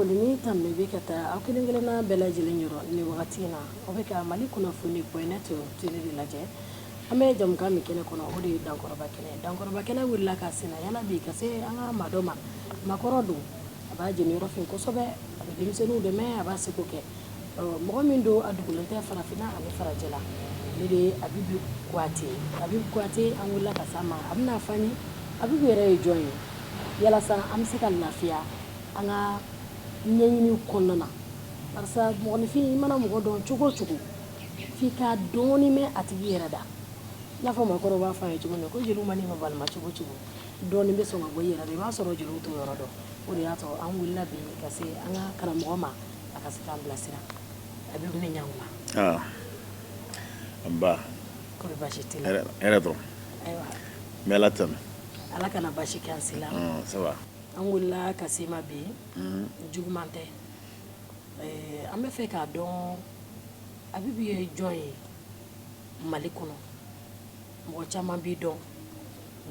Foli ni tanuni bɛ ka taa aw kelen kelenna bɛɛ lajɛlen yɔrɔ ni wagati in na. Aw bɛ ka Mali kunnafoni point net télé de lajɛ. An bɛ jamukan min kɛnɛ kɔnɔ, o de ye Dankɔrɔba kɛnɛ. Dankɔrɔba kɛnɛ wulila ka senna yala bi ka se an ka maa dɔ ma. Maakɔrɔ don, a b'a jeniyɔrɔ fin kosɛbɛ, a bɛ denmisɛnninw dɛmɛ, a b'a seko kɛ. Mɔgɔ min don, a dogolen tɛ farafinna ani farajɛla. Ne de ye Abibu Kuyate ye. Abibu Kuyate, an wulila ka s'a ma. A bɛna fɔ an ye Abibu yɛrɛ ye jɔn ye, yalasa an bɛ se ka lafiya an ka ɲɛɲini kɔnɔna na, barisa mɔgɔninfin, i mana mɔgɔ dɔn cogo o cogo, f'i ka dɔɔnin mɛn a tigi yɛrɛ da. I n'a fɔ maakɔrɔw b'a fɔ an ye cogo min ko jeliw man'i mabalima cogo o cogo, dɔɔnin bɛ sɔn ka bɔ i yɛrɛ da, i b'a sɔrɔ jeliw t'o yɔrɔ dɔn. O de y'a to an wulila bi ka se an ka karamɔgɔ ma, a ka se k'an bilasira. Abibu, ni ɲankuma. Aa, nba. Kɔri baasi t'i la? Hɛrɛ dɔrɔn. Ayiwa. N bɛ Ala tanu. Ala kana baasi kɛ an si la. Ça va. An wulila ka se i ma bi, juguman tɛ. An bɛ fɛ k'a dɔn Abibu ye jɔn ye Mali kɔnɔ. Mɔgɔ caman b'i dɔn,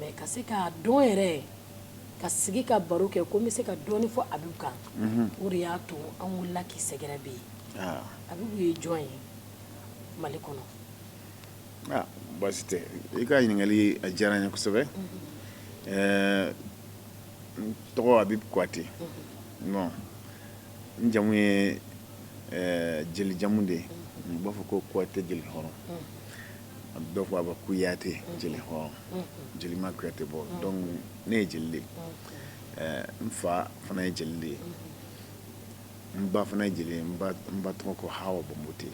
mais ka se k'a dɔn yɛrɛ, ka sigi ka baro kɛ ko n bɛ se ka dɔɔnin fɔ Abibu kan, o de y'a to an wulila k'i sɛgɛrɛ bi. Abibu ye jɔn ye Mali kɔnɔ? Aa, baasi tɛ. I ka ɲininkali, a diyara n ye kosɛbɛ. Ɛɛ, n tɔgɔ Abibu Kuyate. Bon, n jamu ye jeli jamu de ye. U b'a fɔ ko Kuyate jeli hɔrɔn. Dɔw b'a fɔ Kuyate jeli hɔrɔn, jelima Kuyate. Bɔ, donc ne ye jeli de ye. N fa fana ye jeli de ye, n ba fana ye jeli ye. N ba tɔgɔ ko Hawa Bonbote,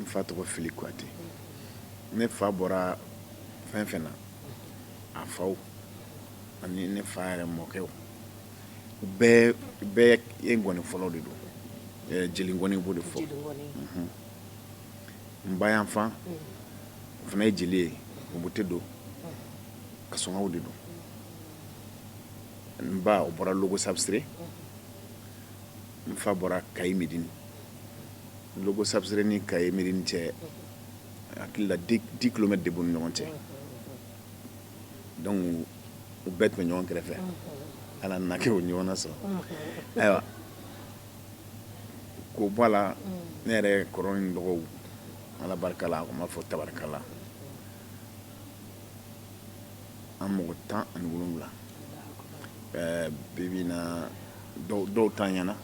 n fa tɔgɔ Fili Kuyate. Ne fa bɔra fɛn fɛn na, a faw ani ne fa yɛrɛ mɔkɛw bɛɛ bɛɛ ye ngɔni fɔlɔ de don, jeli ngɔni b'o de fɔ. N ba yanfan, o fana ye jeli ye, Bonbote don, Kasɔnkaw de don. N ba, o bɔra Logo Sabsire. N fa bɔra Kayi Medini. Logo Sabsire ni Kayi Medini cɛ, hakili la 10 km de b'u ni ɲɔgɔn cɛ. Donc u bɛɛ tun bɛ ɲɔgɔn kɛrɛfɛ. Ala nana kɛ u ɲɔgɔn na sɔrɔ. Ayiwa, k'o bɔ a la, ne yɛrɛ kɔrɔ ni dɔgɔw, Ala barika la, u b'a fɔ tabarikala, an mɔgɔ 17. Bi bi in na, dɔw tanyana,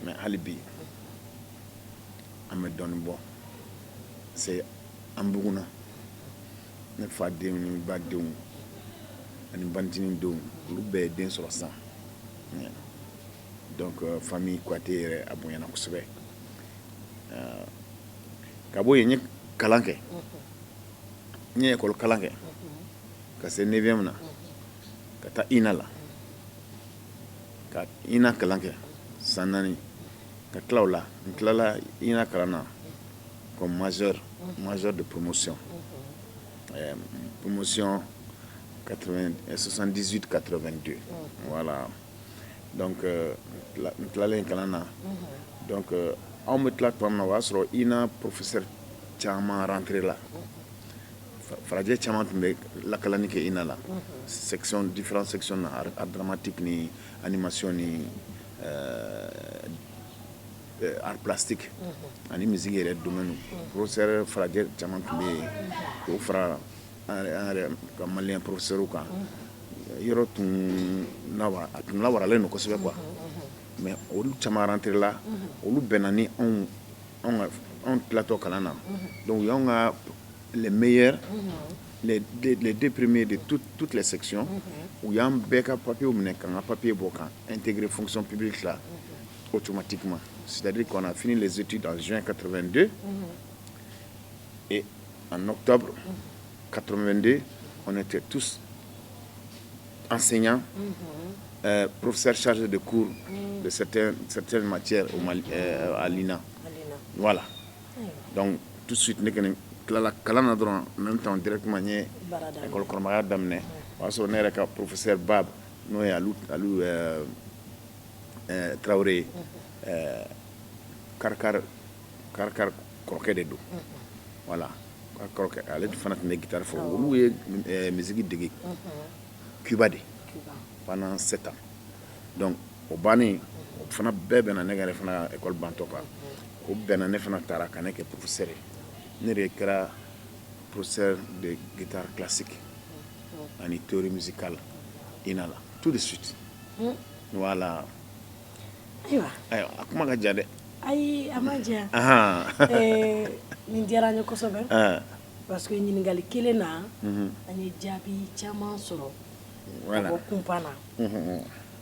mais hali bi an bɛ dɔɔnin bɔ se an bugunna. Ne fa denw ni ba denw ani bancinin denw, olu bɛɛ ye den sɔrɔ sisan. Donc famille Kuyate yɛrɛ, a bonyana kosɛbɛ. Ka bɔ yen, n ye kalan kɛ, n ye école kalan kɛ ka se neuvième na, ka taa INA la, ka INA kalan kɛ san 4. Ka tila o la, n tilala INA kalan na comme major, major de promotion, promotion 78 82, voilà. Donc n tilalen kalan na, donc anw bɛ tila tuma min na, o y'a sɔrɔ INA professeur caman rentré la. Farajɛ caman tun bɛ lakalanni kɛ INA la, section, différentes sections na, art dramatique ni animation ni art plastique ani musique yɛrɛ domaine. Professeur farajɛ caman tun bɛ yen, k'o fara an yɛrɛ ka malien professeur kan. Yɔrɔ tun a tun lawaralen don kosɛbɛ quoi. Mais olu caman rentré la, olu bɛnna ni anw anw anw tilatɔ kalan na. Donc u y'anw ka les meilleurs, les deux premiers de toutes les sections, u y'an bɛɛ ka papiers minɛ, k'an ka papier bɔ, k'an intégrer fonction publique la automatiquement. C'est-à-dire qu'on a fini les études en juin 82 et en octobre 82, on était tous enseignants, professeurs chargés de cours de certaines matières au Mali, à l'INA. Voilà. Donc tout de suite, ne kɔni tilala kalan na dɔrɔn, en même temps, directement n ye école kɔrɔmaya daminɛ. O y'a sɔrɔ ne yɛrɛ ka professeur ba, n'o ye Alu Tarawele ye, Karikari Karikari kɔrɔkɛ de don. Voilà, kɔrɔkɛ, ale fana tun bɛ guitare fɔ. Olu ye musique dege Cuba de pendant 7 ans. Donc O bannen, o fana bɛɛ bɛnna ne yɛrɛ fana école bantɔ kan. O bɛnna, ne fana taara ka ne kɛ professeur ye. Ne de kɛra professeur de guitare classique ani théorie musicale INA la tout de suite, voilà. Ayiwa. Ayiwa, a kuma ka jan dɛ. Ayi, a ma diya. Nin diyara n ye kosɛbɛ parce que ɲininkali kelen na, an ye jaabi caman sɔrɔ ka bɔ kunpan na.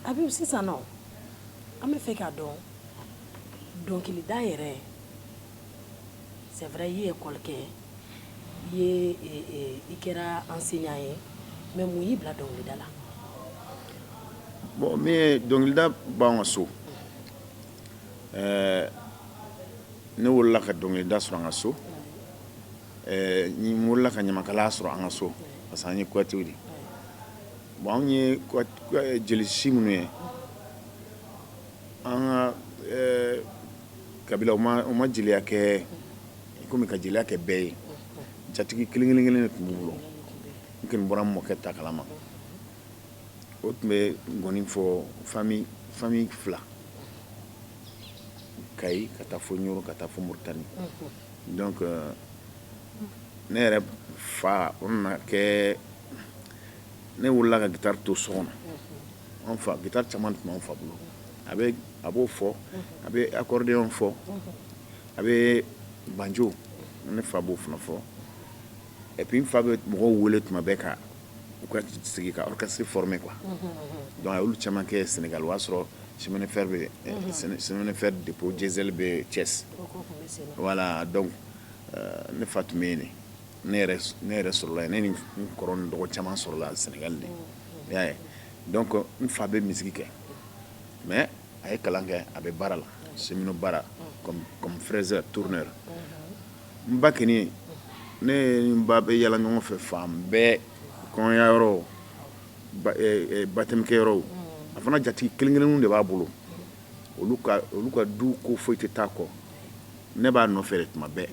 Habib, sisan nɔ, an bɛ fɛ k'a dɔn dɔnkilida yɛrɛ, c'est vrai, i ye école kɛ, i ye i kɛra enseignant ye, mais mun y'i bila dɔnkilida la? Bon, min ye dɔnkilida b'an ka so, ne wolola ka dɔnkilida sɔrɔ an ka so. N wolola ka ɲamakalaya sɔrɔ an ka so parce que an ye Kuyatɛw de. Bon, anw ye jeli si minnu ye, an ka kabila, u ma jeliya kɛ komi ka jeliya kɛ bɛɛ ye. Jatigi kelen kelen kelen de tun b'u bolo. N kɔni bɔra n mɔkɛ ta kalama. O tun bɛ ngɔni fɔ famille fila, Kayi ka taa fo Ɲoro, ka taa fo Moritani. Donc ne yɛrɛ fa, o nana kɛ ne wolola ka guitare to so kɔnɔ. An fa, guitare caman tun b'an fa bolo. A b'o fɔ, a bɛ accordéon fɔ, a bɛ banjo, ne fa b'o fana fɔ. Et puis n fa bɛ mɔgɔw wele tuma bɛɛ ka u ka sigi ka orchestre former quoi. Donc a y'olu caman kɛ Sénégal. O y'a sɔrɔ chemin de fer bɛ, chemin de fer dépôt diesel bɛ Thiès. Voilà, donc ne fa tun bɛ yen de. Ne yɛrɛ sɔrɔla yen. Ne ni n kɔrɔ ni dɔgɔ caman sɔrɔla Sénégal de, i y'a ye. Donc n fa bɛ musique kɛ, mais a ye kalan kɛ, a bɛ baara la, cheminot baara, comme fraiseur tourneur. N ba kɔni, ne ni n ba bɛ yala ɲɔgɔn fɛ fan bɛɛ, kɔɲɔya yɔrɔ, baptême kɛyɔrɔw. A fana jatigi kelen kelenninw de b'a bolo. Olu ka du ko foyi tɛ taa kɔ. Ne b'a nɔfɛ de tuma bɛɛ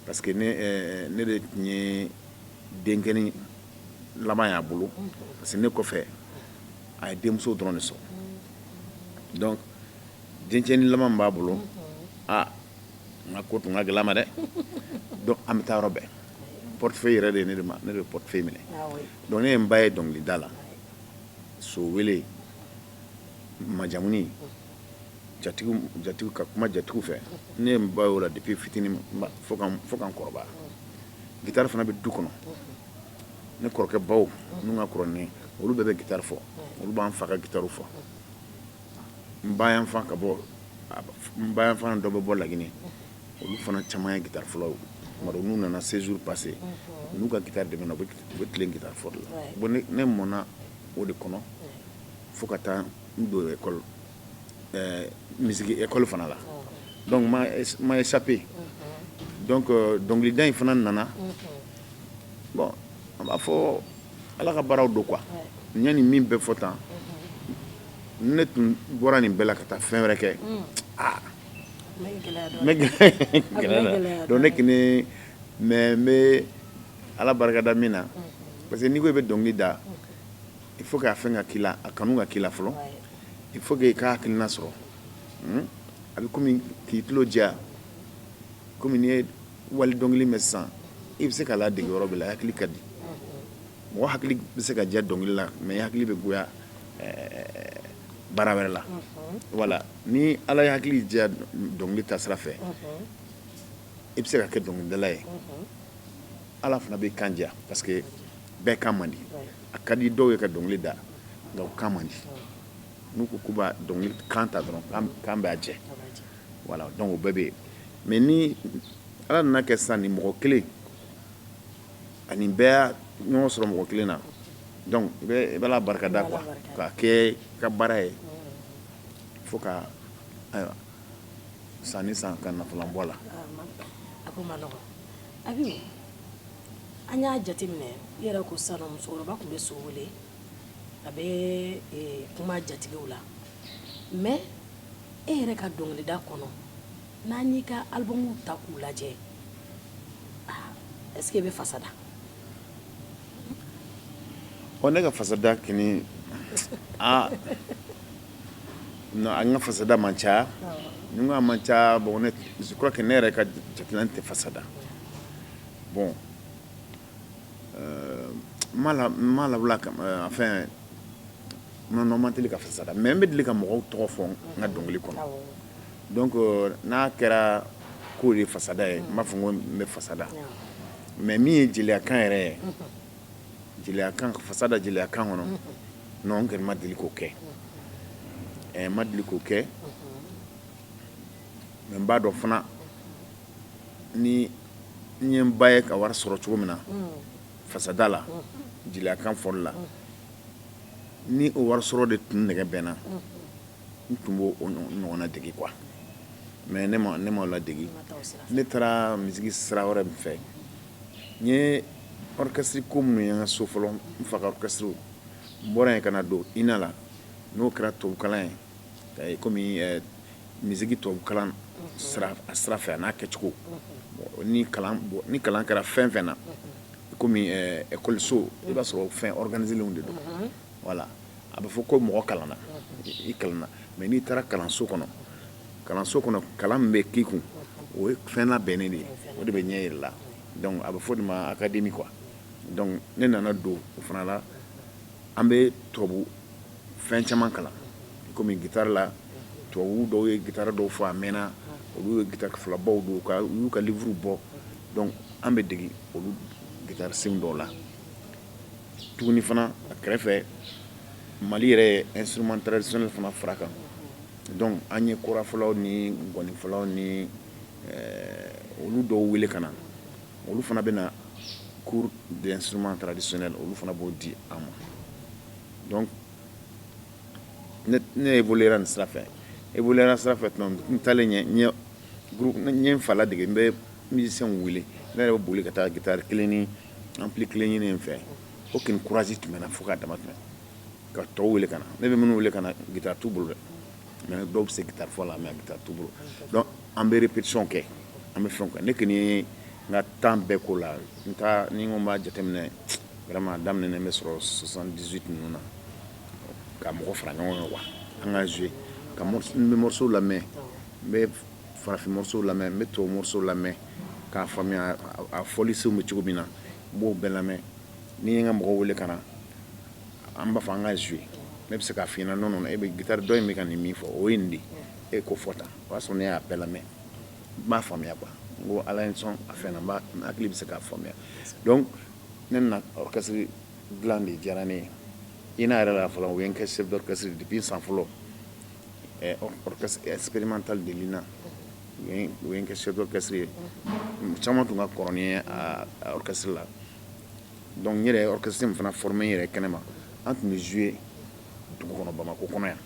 parce que ne de tun ye denkɛni laban y'a bolo, parce que ne kɔfɛ a ye denmuso dɔrɔn de sɔrɔ. Donc dencɛnin laban min b'a bolo, aa, n ka ko tun ka gɛlɛn a ma dɛ. Donc an bɛ taa yɔrɔ bɛɛ, portefeuille yɛrɛ de ye ne de ma, ne de bɛ portefeuille minɛ. Donc ne ye n ba ye dɔnkilida la, so wele, majamuni, jatigiw, jatigiw ka kuma jatigiw fɛ. Ne ye n ba y'o la depuis fitinin fo ka n kɔrɔbaya. Guitare fana bɛ du kɔnɔ. Ne kɔrɔkɛ baw n'u ka kɔrɔ ni olu bɛɛ bɛ guitare fɔ, olu b'an fa ka guitare fɔ. N ba yanfan ka bɔ, n ba yanfan dɔ bɛ bɔ Laginɛ, olu fana caman ye guitare fɔlaw ye. Tuma dɔ n'u nana séjour passé, n'u ka guitare de bɛ na, u bɛ tilen guitare fɔ de la. Bon, ne mɔnna o de kɔnɔ fo ka taa n don école, musique école fana la. Donc ma échappé. Donc dɔnkilida in fana nana. Bon, an b'a fɔ Ala ka baaraw don quoi. N ye nin min bɛɛ fɔ tan, ne tun bɔra nin bɛɛ la ka taa fɛn wɛrɛ kɛ, aa, n bɛ gɛlɛya. Donc ne kɔni, mais n bɛ Ala barikada min na, parce que n'i ko i bɛ dɔnkili da, il faut que a fɛn ka k'i la, a kanu ka k'i la fɔlɔ. Il faut que i ka hakilina sɔrɔ. A bɛ komi k'i tulo diya, komi n'i ye wali dɔnkili mɛn sisan, i bɛ se k'a ladege yɔrɔ bɛɛ la. Hakili ka di mɔgɔ, hakili bɛ se ka diya dɔnkili la, mais i hakili bɛ goya baara wɛrɛ la. Voilà, ni Ala ye hakili diya dɔnkili ta sira fɛ, i bɛ se ka kɛ dɔnkilidala ye. Ala fana bɛ kan diya parce que bɛɛ kan man di. A ka di dɔw ye ka dɔnkili da, nka u kan man di. N'u ko k'u b'a dɔnkili kan ta dɔrɔn, kan b'a jɛ. Voilà, donc o bɛɛ bɛ yen. Mais ni Ala nana kɛ sisan, ni mɔgɔ kelen ani bɛɛ y'a ɲɔgɔn sɔrɔ mɔgɔ kelen na, donc i bɛ Ala barikada quoi, k'a kɛ i ka baara ye fo ka, ayiwa, san ni san ka nafalan bɔ a la. A ko ma nɔgɔn. Habib, an y'a jateminɛ, i yɛrɛ ko sisan nɔ, musokɔrɔba tun bɛ so wele, a bɛ kuma jatigiw la, mais e yɛrɛ ka dɔnkilida kɔnɔ, n'an y'i ka album ta k'u lajɛ, est ce que i bɛ fasa da? Ɔ, ne ka fasada kɔni, aa. Non, an ka fasada man ca. Ni n ko a man ca, bon, ne, je crois que ne yɛrɛ ka jateminɛ tɛ fasada. Bon, n m'a labila, enfin non non, man teli ka fasada, mais n bɛ deli ka mɔgɔw tɔgɔ fɔ n ka dɔnkili kɔnɔ. Donc n'a kɛra k'o de ye fasada ye, n b'a fɔ ko n bɛ fasada. Mais min ye jeliyakan yɛrɛ ye, jeliyakan, fasada jeliyakan kɔnɔ, non, n kɔni ma deli k'o kɛ. N ma deli k'o kɛ, mais n b'a dɔn fana ni n ye n ba ye ka wari sɔrɔ cogo min na fasada la, jeliyakan fɔli la, ni o wari sɔrɔ de tun nɛgɛ bɛnna, n tun b'o ɲɔgɔnna degi quoi. Mais ne ma o ladegi. Ne taara musique sira wɛrɛ min fɛ, n ye orchestre ko minnu ye n ka so fɔlɔ, n fa ka orchestre, n bɔra yen ka na don INA la, n'o kɛra tubabukalan ye, komi musique tubabukalan sira, a sira fɛ, a n'a kɛcogo. Ni kalan kɛra fɛn fɛn na, komi ekɔliso, i b'a sɔrɔ fɛn organisé de don. Voilà, a bɛ fɔ ko mɔgɔ kalanna, i kalanna, mais n'i taara kalanso kɔnɔ, kalan min bɛ k'i kun, o ye fɛn labɛnnen de ye, o de bɛ ɲɛ yira la. Donc a bɛ fɔ o de ma académie quoi. Donc ne nana don o fana la. An bɛ tubabu fɛn caman kalan, komi guitare la, tubabu dɔw ye guitare dɔw fɔ a mɛnna, olu ye guitare fɔlabaw don, u y'u ka livre bɔ. Donc an bɛ degi olu guitare sen dɔw la tuguni fana. A kɛrɛfɛ, Mali yɛrɛ ye instrument traditionnel fana fara kan. Donc an ye korafɔlaw ni ngɔnifɔlaw ni olu dɔw wele ka na, olu fana bɛ na cours d'instrument traditionnel, olu fana b'o di an ma. Donc ne évoluera nin sira fɛ, évoluera sira fɛ tuma n taalen ɲɛ, n ye groupe, n ye n fa ladege, n bɛ musicien wele, ne yɛrɛ bɛ boli ka taa guitare kelen ni ampli kelen ɲini n fɛ. O kɔni courage tun bɛ n na fo k'a dama tɛmɛ, ka tɔw wele ka na. Ne bɛ minnu wele ka na, guitare t'u bolo dɛ, mais dɔw bɛ se guitare fɔ la, mais guitare t'u bolo. Donc an bɛ répétition kɛ, an bɛ fɛnw kɛ. Ne kɔni ye n ka temps bɛɛ k'o la. N ta ni n ko n b'a jateminɛ vraiment, a daminɛ n bɛ sɔrɔ 78 ninnu na, ka mɔgɔ fara ɲɔgɔn kan quoi, an ka jouer ka n bɛ morceau lamɛn, n bɛ farafin morceau lamɛn, n bɛ tubabu morceau lamɛn, k'a faamuya a fɔlisenw bɛ cogo min na, n b'o bɛɛ lamɛn. Ni n ye n ka mɔgɔw wele ka na, an b'a fɔ an ka jouer, ne bɛ se k'a f'i ɲɛna: non non, e bɛ guitare dɔ in bɛ ka nin min fɔ, o ye nin de ye, e k'o fɔ tan. O y'a sɔrɔ ne y'a bɛɛ lamɛn, n b'a faamuya quoi. N ko Ala ye n sɔn a fɛn na, n b'a n hakili bɛ se k'a faamuya. Donc ne nana, orchestre dilan de diyara ne ye. INA yɛrɛ la fɔlɔ, u ye n kɛ chef d'orchestre depuis san fɔlɔ, orchestre expérimental de l'INA, u ye n kɛ chef d'orchestre ye. Caman tun ka kɔrɔ ni ye a orchestre la. Donc n yɛrɛ ye orchestre min fana formé n yɛrɛ kɛnɛ ma, an tun bɛ jouer dugu kɔnɔ, Bamakɔ kɔnɔ yan,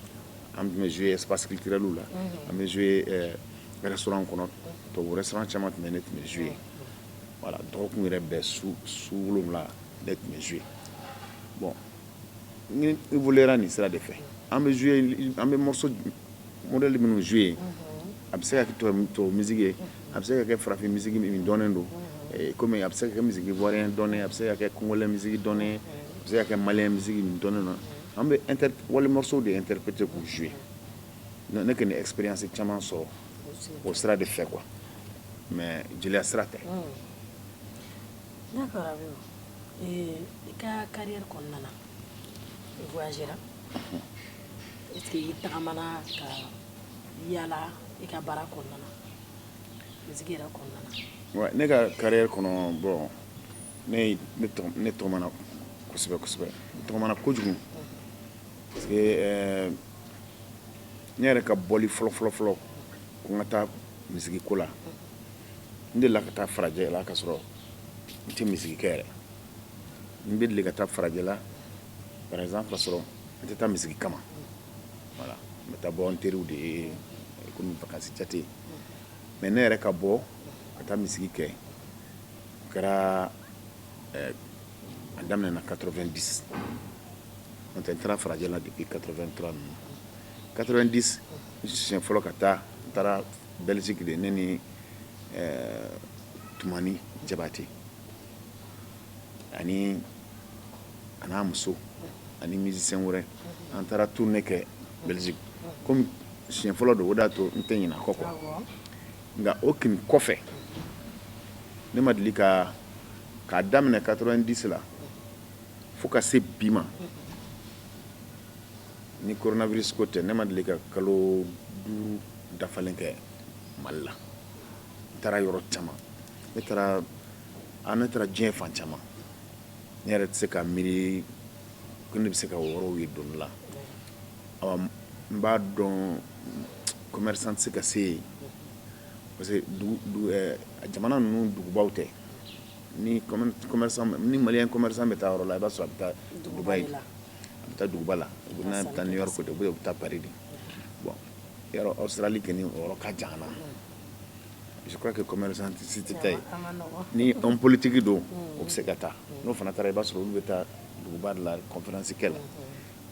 an tun bɛ jouer espace culturel la, an bɛ jouer restaurant kɔnɔ, tubabu restaurant caman tun bɛ, ne tun bɛ jouer. Voilà, dɔgɔkun yɛrɛ bɛɛ, su 7, ne tun bɛ jouer. Bon, ni évoluera nin sira de fɛ. An bɛ jouer, an bɛ morceau modèle minnu jouer, a bɛ se ka kɛ tubabu musique ye, a bɛ se ka kɛ farafin musique min dɔnnen don, komi a bɛ se ka kɛ musique ivoirien dɔnnen, a bɛ se ka kɛ congolais musique dɔnnen, a bɛ se ka kɛ malien musique min dɔnnen don. An bɛ inter wali morceau de interpréter k'u jouer. Ne kɔni expérience caman sɔrɔ o sira de fɛ quoi, mais jeliya sira tɛ. D'accord, Abibu, i ka carrière kɔnɔna na, i voyagera, est-ce que i tagamana ka yala i ka baara kɔnɔna na, musique yɛrɛ kɔnɔna na? Ouais, ne ka carrière kɔnɔ, bon, ne tɔgɔmana kosɛbɛ kosɛbɛ, n tɔgɔmana kojugu, parce que ne yɛrɛ ka bɔli fɔlɔ fɔlɔ fɔlɔ ko n ka taa musique ko la, n delila ka taa farajɛ la ka sɔrɔ n tɛ musique kɛ yɛrɛ. N bɛ deli ka taa farajɛ la par exemple ka sɔrɔ n tɛ taa musique kama. Voilà, n bɛ taa bɔ n teriw de ye komi vacances jate. Mais ne yɛrɛ ka bɔ ka taa musique kɛ, o kɛra a daminɛna 90. N'o tɛ, n taara farajɛ la depuis 83 ninnu. 90, n siɲɛ fɔlɔ ka taa, n taara Belgique de, ne ni Tumani Jabate ani a n'a muso ani musicien wɛrɛ, an taara tournée kɛ Belgique. Komi siɲɛ fɔlɔ don, o de y'a to n tɛ ɲinɛ a kɔ quoi. Nka o kini kɔfɛ, ne ma deli ka k'a daminɛ 90 la fo ka se bi ma, ni coronavirus ko tɛ, ne ma deli ka kalo 5 dafalen kɛ Mali la. N taara yɔrɔ caman, ne taara diɲɛ fan caman. Ne yɛrɛ tɛ se ka miiri ko ne bɛ se ka o yɔrɔw ye don dɔ la. Awa, n b'a dɔn commerçant tɛ se ka se yen, parce que dugu jamana ninnu dugubaw tɛ. Ni commerçant, ni malien commerçant bɛ taa yɔrɔ la, i b'a sɔrɔ a bɛ taa Dubaï, a bɛ taa duguba la, n'a bɛ taa New York de, u bɛ taa Paris de. Bon, yɔrɔ Australie kɔni, o yɔrɔ ka jan na. Je crois que commerçant si tɛ taa yen. Ni homme politique don, o bɛ se ka taa. N'o fana taara, i b'a sɔrɔ olu bɛ taa duguba de la conférence kɛ la.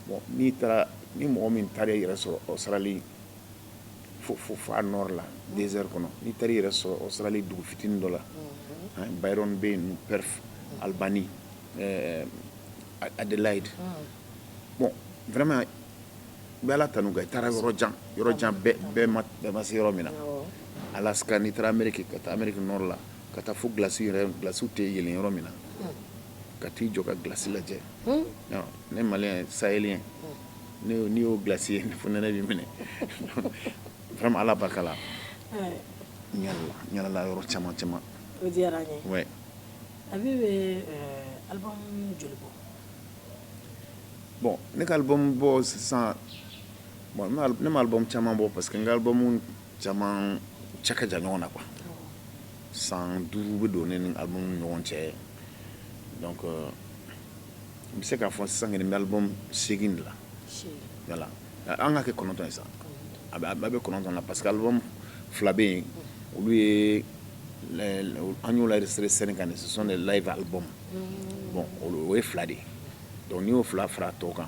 Bon, n'i taara, ni mɔgɔ min taara i yɛrɛ sɔrɔ Australie fo fo fo a nord la, désert kɔnɔ, n'i taara i yɛrɛ sɔrɔ Australie dugu fitinin dɔ la, Byron Bay ninnu, Perth, Albany, Adelaide, bon, vraiment i bɛ Ala tanu quoi. I taara yɔrɔ jan, yɔrɔ jan, bɛɛ ma se yɔrɔ min na. Alaska, n'i taara Amérique, ka taa Amérique nord la, ka taa fo glace yɛrɛ, glace tɛ yɛlɛn yɔrɔ min na, ka t'i jɔ ka glace lajɛ. Ne malien sahélien, n'i y'o glace ye, fo nɛnɛ b'i minɛ. Vraiment, Ala barika la, n yalala, n yalala yɔrɔ caman caman. O diyara n ye. Ouais. Habib bɛ album joli bɔ? Bon, ne ka album bɔ sisan, bon, ne ma album caman bɔ, parce que n ka album caman cɛ ka jan ɲɔgɔn na quoi. San 5 bɛ don ne ni album ni ɲɔgɔn cɛ. Donc n bɛ se k'a fɔ sisan kɔni, n bɛ album 8 de la. Voilà, an ka kɛ 9 ye sa. A bɛ 9 la, parce que album fila bɛ yen, olu ye an y'olu enregistré scène kan, ce sont des live albums. Bon, o ye fila de ye. Donc n'i y'o fila fara tɔw kan,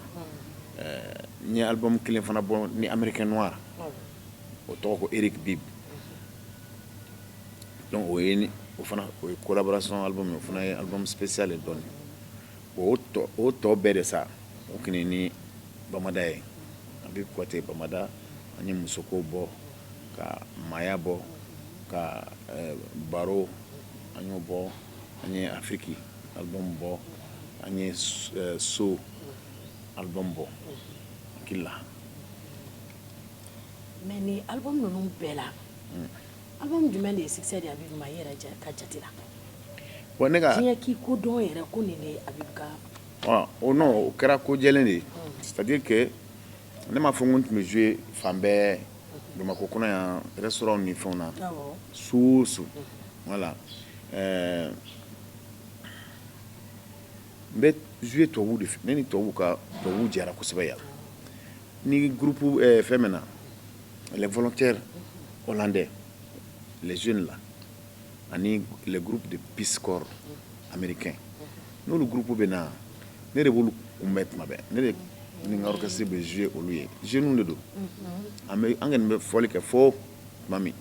n ye album kelen fana bɔ ni Américain noir, o tɔgɔ ko Eric Bibb. Donc o ye o fana, o ye collaboration album ye, o fana ye album spécial ye dɔɔnin. O tɔ bɛɛ de sa, o kɔni ni Bamada ye, Habib Kouyaté Bamada. An ye musoko bɔ, ka maaya bɔ, ka baro, an y'o bɔ. An ye Afrique album bɔ, an ye so album bɔ hakili la. Mais ni album ninnu bɛɛ la, album jumɛn de ye succès di Habib ma i yɛrɛ ka jate la? Bon, ne ka Diɲɛ k'i ko dɔn yɛrɛ ko nin de ye Habib ka O non, o kɛra ko jɛlen de ye. C'est à dire que ne m'a fɔ n ko n tun bɛ jouer fan bɛɛ Bamakɔ kɔnɔ yan, restaurant ni fɛnw na, su o su. Voilà, n bɛ jouer tubabuw de fɛ. Ne ni tubabuw ka tubabuw jɛra kosɛbɛ yan. Ni groupe fɛn min na, les volontaires hollandais, les jeunes là, ani les groupes de Peace Corps américains, n'olu groupe bɛ na, ne de b'olu kunbɛn tuma bɛɛ. Ne de ni n ka orchestre bɛ jouer olu ye. Jeunes de don, an bɛ, an kɔni bɛ fɔli kɛ fo tuma min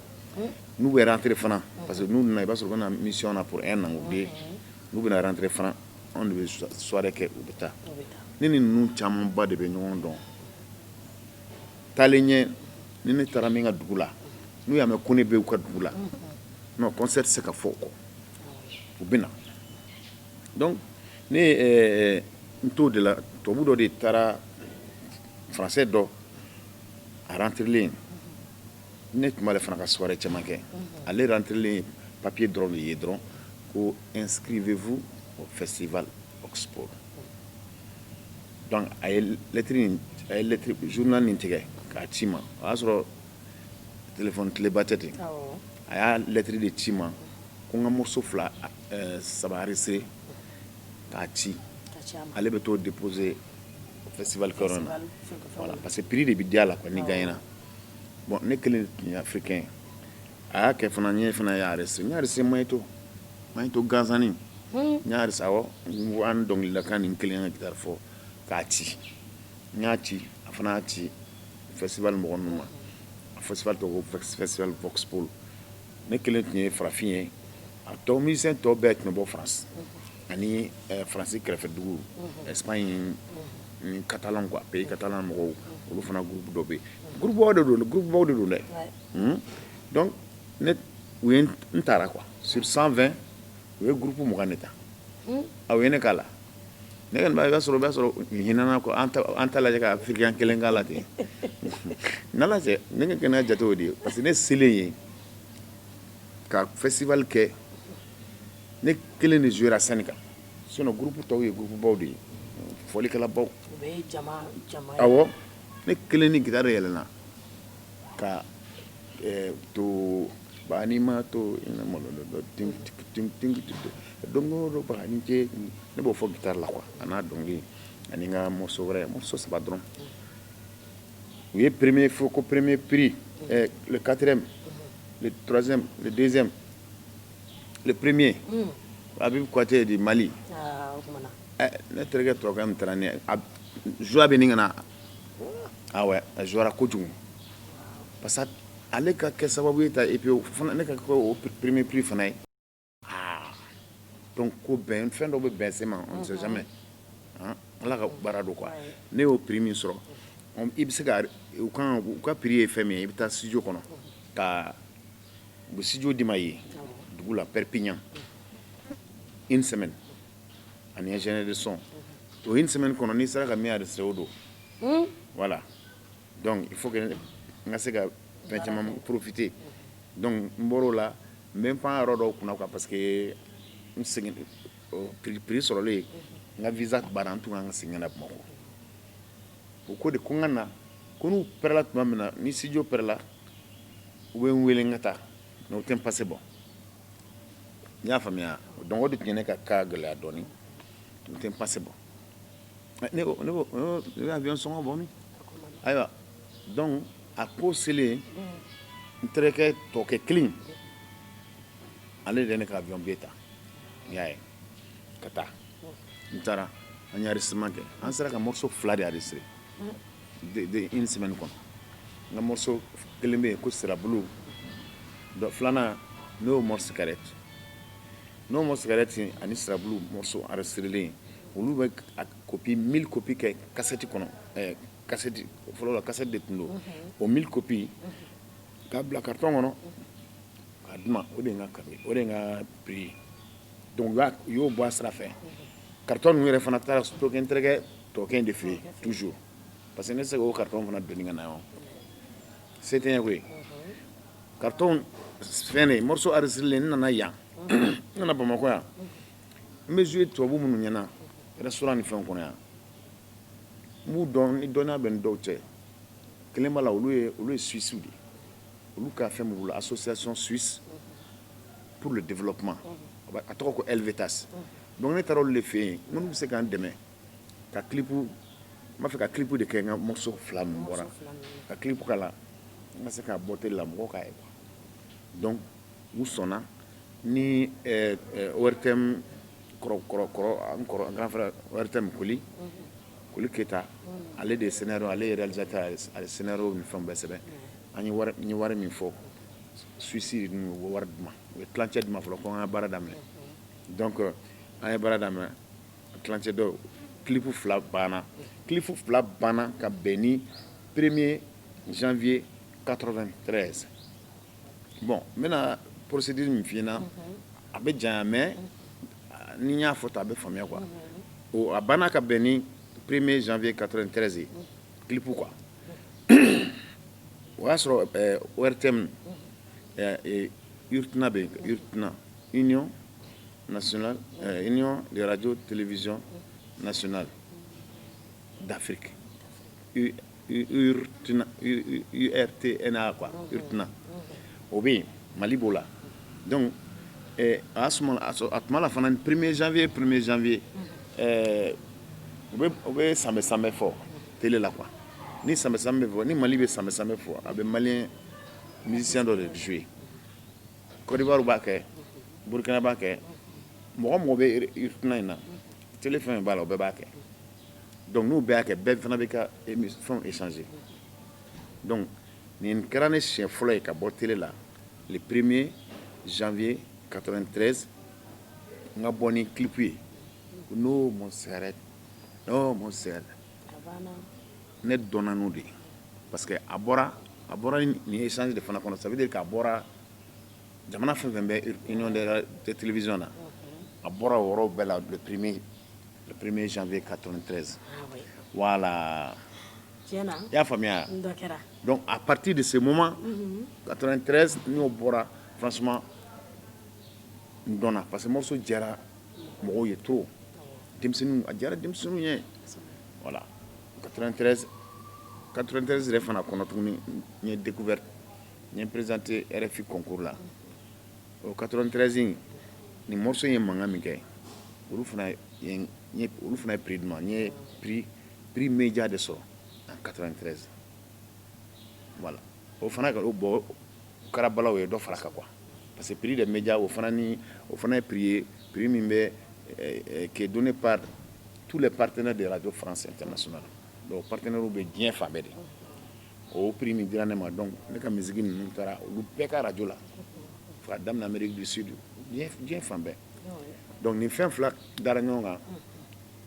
n'u bɛ rentrer fana, parce que n'u nana, i b'a sɔrɔ u bɛ na mission na pour un an ou deux. N'u bɛna rentrer fana, anw de bɛ soirée kɛ, u bɛ taa. Ne ni ninnu camanba de bɛ ɲɔgɔn dɔn. Taalen ɲɛ, ni ne taara min ka dugu la, n'u y'a mɛn ko ne bɛ u ka dugu la, non, concert tɛ se ka fɔ o kɔ, u bɛ na. Donc ne n t'o de la. Tubabu dɔ de taara, français dɔ, a rentrelen, ne tun b'ale fana ka soirée caman kɛ. Ale rentrelen, papier dɔrɔn de ye dɔrɔn ko: "Inscrivez-vous au festival Oxpol." Donc a ye lettre in, a ye lettre journal nin tigɛ k'a ci ma. O y'a sɔrɔ téléphone tileba tɛ ten. A y'a lettre de ci ma ko n ka morceau fila, saba enregistré k'a ci, ale bɛ t'o déposer festival kɛyɔrɔ in na. Voilà, parce que prix de bɛ di a la quoi ni gagnera. Bon, ne kelen de tun ye africain ye. A y'a kɛ fana, n ye fana y'a enregistré, n y'a enregistré Maɲito, Maɲito gansanni, n y'a enregistré. Awɔ, an dɔnkilidalakan ni n kelen ka guitare fɔ k'a ci. N y'a ci, a fana y'a ci festival mɔgɔ ninnu ma. A festival tɔgɔ ko festival Voxpol. Ne kelen tun ye farafin ye, a tɔ musicien tɔ bɛɛ tun bɛ bɔ France. Ani Faransi kɛrɛfɛ dugu, Espagne ni Catalan quoi, pays catalan mɔgɔw, olu fana groupe dɔ bɛ yen. Groupe baw de don, groupe baw de don dɛ. Donc ne u ye n taara quoi, sur 120, u ye groupe 20 de ta. A u ye ne k'a la. Ne kɔni b'a, i b'a sɔrɔ u hinɛna quoi, an ta lajɛ ka africain kelen k'a la ten. N'Ala cɛ, ne ka kɛnɛya jate o de ye, parce que ne selen yen ka festival kɛ, ne kelen de jouera scène kan, sinon groupe tɔw ye groupe baw de ye, fɔlikɛlabaw. U bɛ jama jama. Awɔ, ne kelen ni guitare yɛlɛnna ka to bani ma to ina malo ting ting ting don o don bani cɛ, ne b'o fɔ guitare la quoi, a n'a dɔnkili ani n ka morceau wɛrɛ, morceau saba dɔrɔn. U ye premier fɔ ko premier prix, le quatrième, le troisième, le deuxième, le premier, Habib Kouaté du Mali. Ah, o kumana. Ne terikɛ tubabukɛ min taara ni a joie bɛ nin ka na. Ah ouais, a jouera kojugu parce que ale ka kɛ sababu ye ta, et puis fana ne ka kɛ o premier prix fana ye. Ah, donc ko bɛn fɛn dɔ bɛ bɛn se ma, on ne sait jamais hein, Ala ka baara don quoi. Ne y'o prix min sɔrɔ, i bɛ se ka u kan u ka prix ye fɛn min ye, i bɛ taa studio kɔnɔ ka u bɛ studio d'i ma yen dugu la, Perpignan, une semaine ani ingénieur de son. O une semaine kɔnɔ, n'i sera ka min enregistrer, o don. Voilà, donc il faut que n ka se ka fɛn caman profiter. Donc n bɔr'o la, n bɛ n pan yɔrɔ dɔw kunna quoi, parce que n segin prix sɔrɔlen, n ka visa banna, n tun kan ka segin ka na Bamakɔ. O ko de ko n ka na ko n'u pɛrɛla tuma min na, ni studio pɛrɛla, u bɛ n wele n ka taa, mais o tɛ n passé bɔ. N y'a faamuya. Donc o de tun ye ne ka cas gɛlɛya dɔɔnin, o tɛ n passé bɔ. Ne ko ne bɛ avion sɔngɔ bɔ min? Ayiwa, donc a ko selen, n terikɛ tɔkɛ kelen, ale de ye ne ka avion billet ta, n y'a ye ka taa. N taara, an ye enregistrement kɛ, an sera ka morceau fila de enregistrer de une semaine kɔnɔ. N ka morceau kelen bɛ yen ko Sirabulu dɔ, filanan n'o ye Cigarette. N'o Cigarette ani Sirabulu morceau enregistrelen, olu bɛ a copie, 1000 copie kɛ cassette kɔnɔ. Cassette fɔlɔ la, cassette de tun don. O 1000 copie k'a bila carton kɔnɔ k'a di ma, o de ye n ka cadeau ye, o de ye n ka prix ye. Donc u y'o bɔ a sira fɛ. Carton ninnu yɛrɛ fana taara stocké n terikɛ tɔkɛ in de fɛ yen toujours, parce que ne tɛ se k'o carton fana doni ka na yan, se tɛ n ye koyi. Carton fɛn de morceau enregistré, n nana yan, n nana Bamakɔ yan, n bɛ jouer tubabu minnu ɲɛna restaurant ni fɛnw kɔnɔ yan, n b'u dɔn ni dɔnniya bɛ ni dɔw cɛ. Kelen b'a la, olu ye Suisse de ye, olu ka fɛn b'u bolo, association suisse pour le développement, a tɔgɔ ko Helvetas. Donc ne taara olu de fɛ yen, minnu bɛ se k'an dɛmɛ ka clip, n b'a fɛ ka clip de kɛ n ka morceau fila min bɔra, ka clip k'a la, n ka se k'a bɔ télé la, mɔgɔw k'a ye quoi. Donc u sɔnna ni ORTM kɔrɔ kɔrɔ kɔrɔ, n kɔrɔ, n grand frère ORTM, Koli Koli Keyita, ale de ye scénario, ale ye réalisateur, ale scénario ni fɛnw bɛɛ sɛbɛn. An ye wari, n ye wari min fɔ, Suisse ninnu, u bɛ wari di ma, u ye tilancɛ di ma fɔlɔ ko an ka baara daminɛ. Donc an ye baara daminɛ tilancɛ dɔ, clip fila banna, clip fila banna ka bɛn ni 1er janvier 93. Bon, n bɛna procédure min f'i ɲɛna, a bɛ janya, mais ni n y'a fɔ tan, a bɛ faamuya quoi. O a banna ka bɛn ni 1er janvier 93 ye, clip quoi. O y'a sɔrɔ ORTM, URTNA bɛ yen, URTNA, Union nationale, Union des radios télévisions nationales d'Afrique, URTNA, URTNA quoi, URTNA o bɛ yen, Mali b'o la. Donc a y'a suma a tuma la fana, 1er janvier, 1er janvier, u bɛ sanbɛ sanbɛ fɔ télé la quoi. Ni sanbɛ sanbɛ fɔ, ni Mali bɛ sanbɛ sanbɛ fɔ, a bɛ malien musicien dɔ de jouer. Côte d'Ivoire b'a kɛ, Burkina b'a kɛ, mɔgɔ mɔgɔ bɛ URTNA in na, télé fɛn fɛn b'a la, o bɛɛ b'a kɛ. Donc n'u bɛɛ y'a kɛ, bɛɛ fana bɛ ka fɛnw échanger. Donc nin kɛra ne siɲɛ fɔlɔ ye ka bɔ télé la, le 1er janvier 93, n ka bɔ ni clip ye. No more cigarette, no more cigarette. Ne dɔnna n'o de ye parce que a bɔra nin échange de fana kɔnɔ. Ça veut dire k'a bɔra jamana fɛn fɛn bɛ Union des télévisions na, a bɔra o yɔrɔ bɛɛ la le 1er janvier 93. Voilà. I y'a faamuya? Donc à partir de ce moment, 93, n'o bɔra, franchement n dɔnna parce que morceau diyara mɔgɔw ye trop, denmisɛnninw, a diyara denmisɛnninw ye. Voilà, 93, 93 yɛrɛ fana kɔnɔ tuguni, n ye découverte, n ye présenté RFI concours la. O 93 in, nin morceau in ye mankan min kɛ, olu fana ye prix di ma. N ye prix média de sɔrɔ en 93. Voilà, o fana ka o bɔ, o kɛra balaw ye, dɔ fara kan quoi, parce que prix des médias, o fana ni o fana ye prix ye, prix min bɛ qui est donné par tous les partenaires de Radio France Internationale. Donc partenaires bɛ diɲɛ fan bɛɛ de. O prix min dira ne ma, donc ne ka musique ninnu taara olu bɛɛ ka radio la, fo ka daminɛ Amérique du Sud, diɲɛ fan bɛɛ. Donc nin fɛn fila dara ɲɔgɔn kan.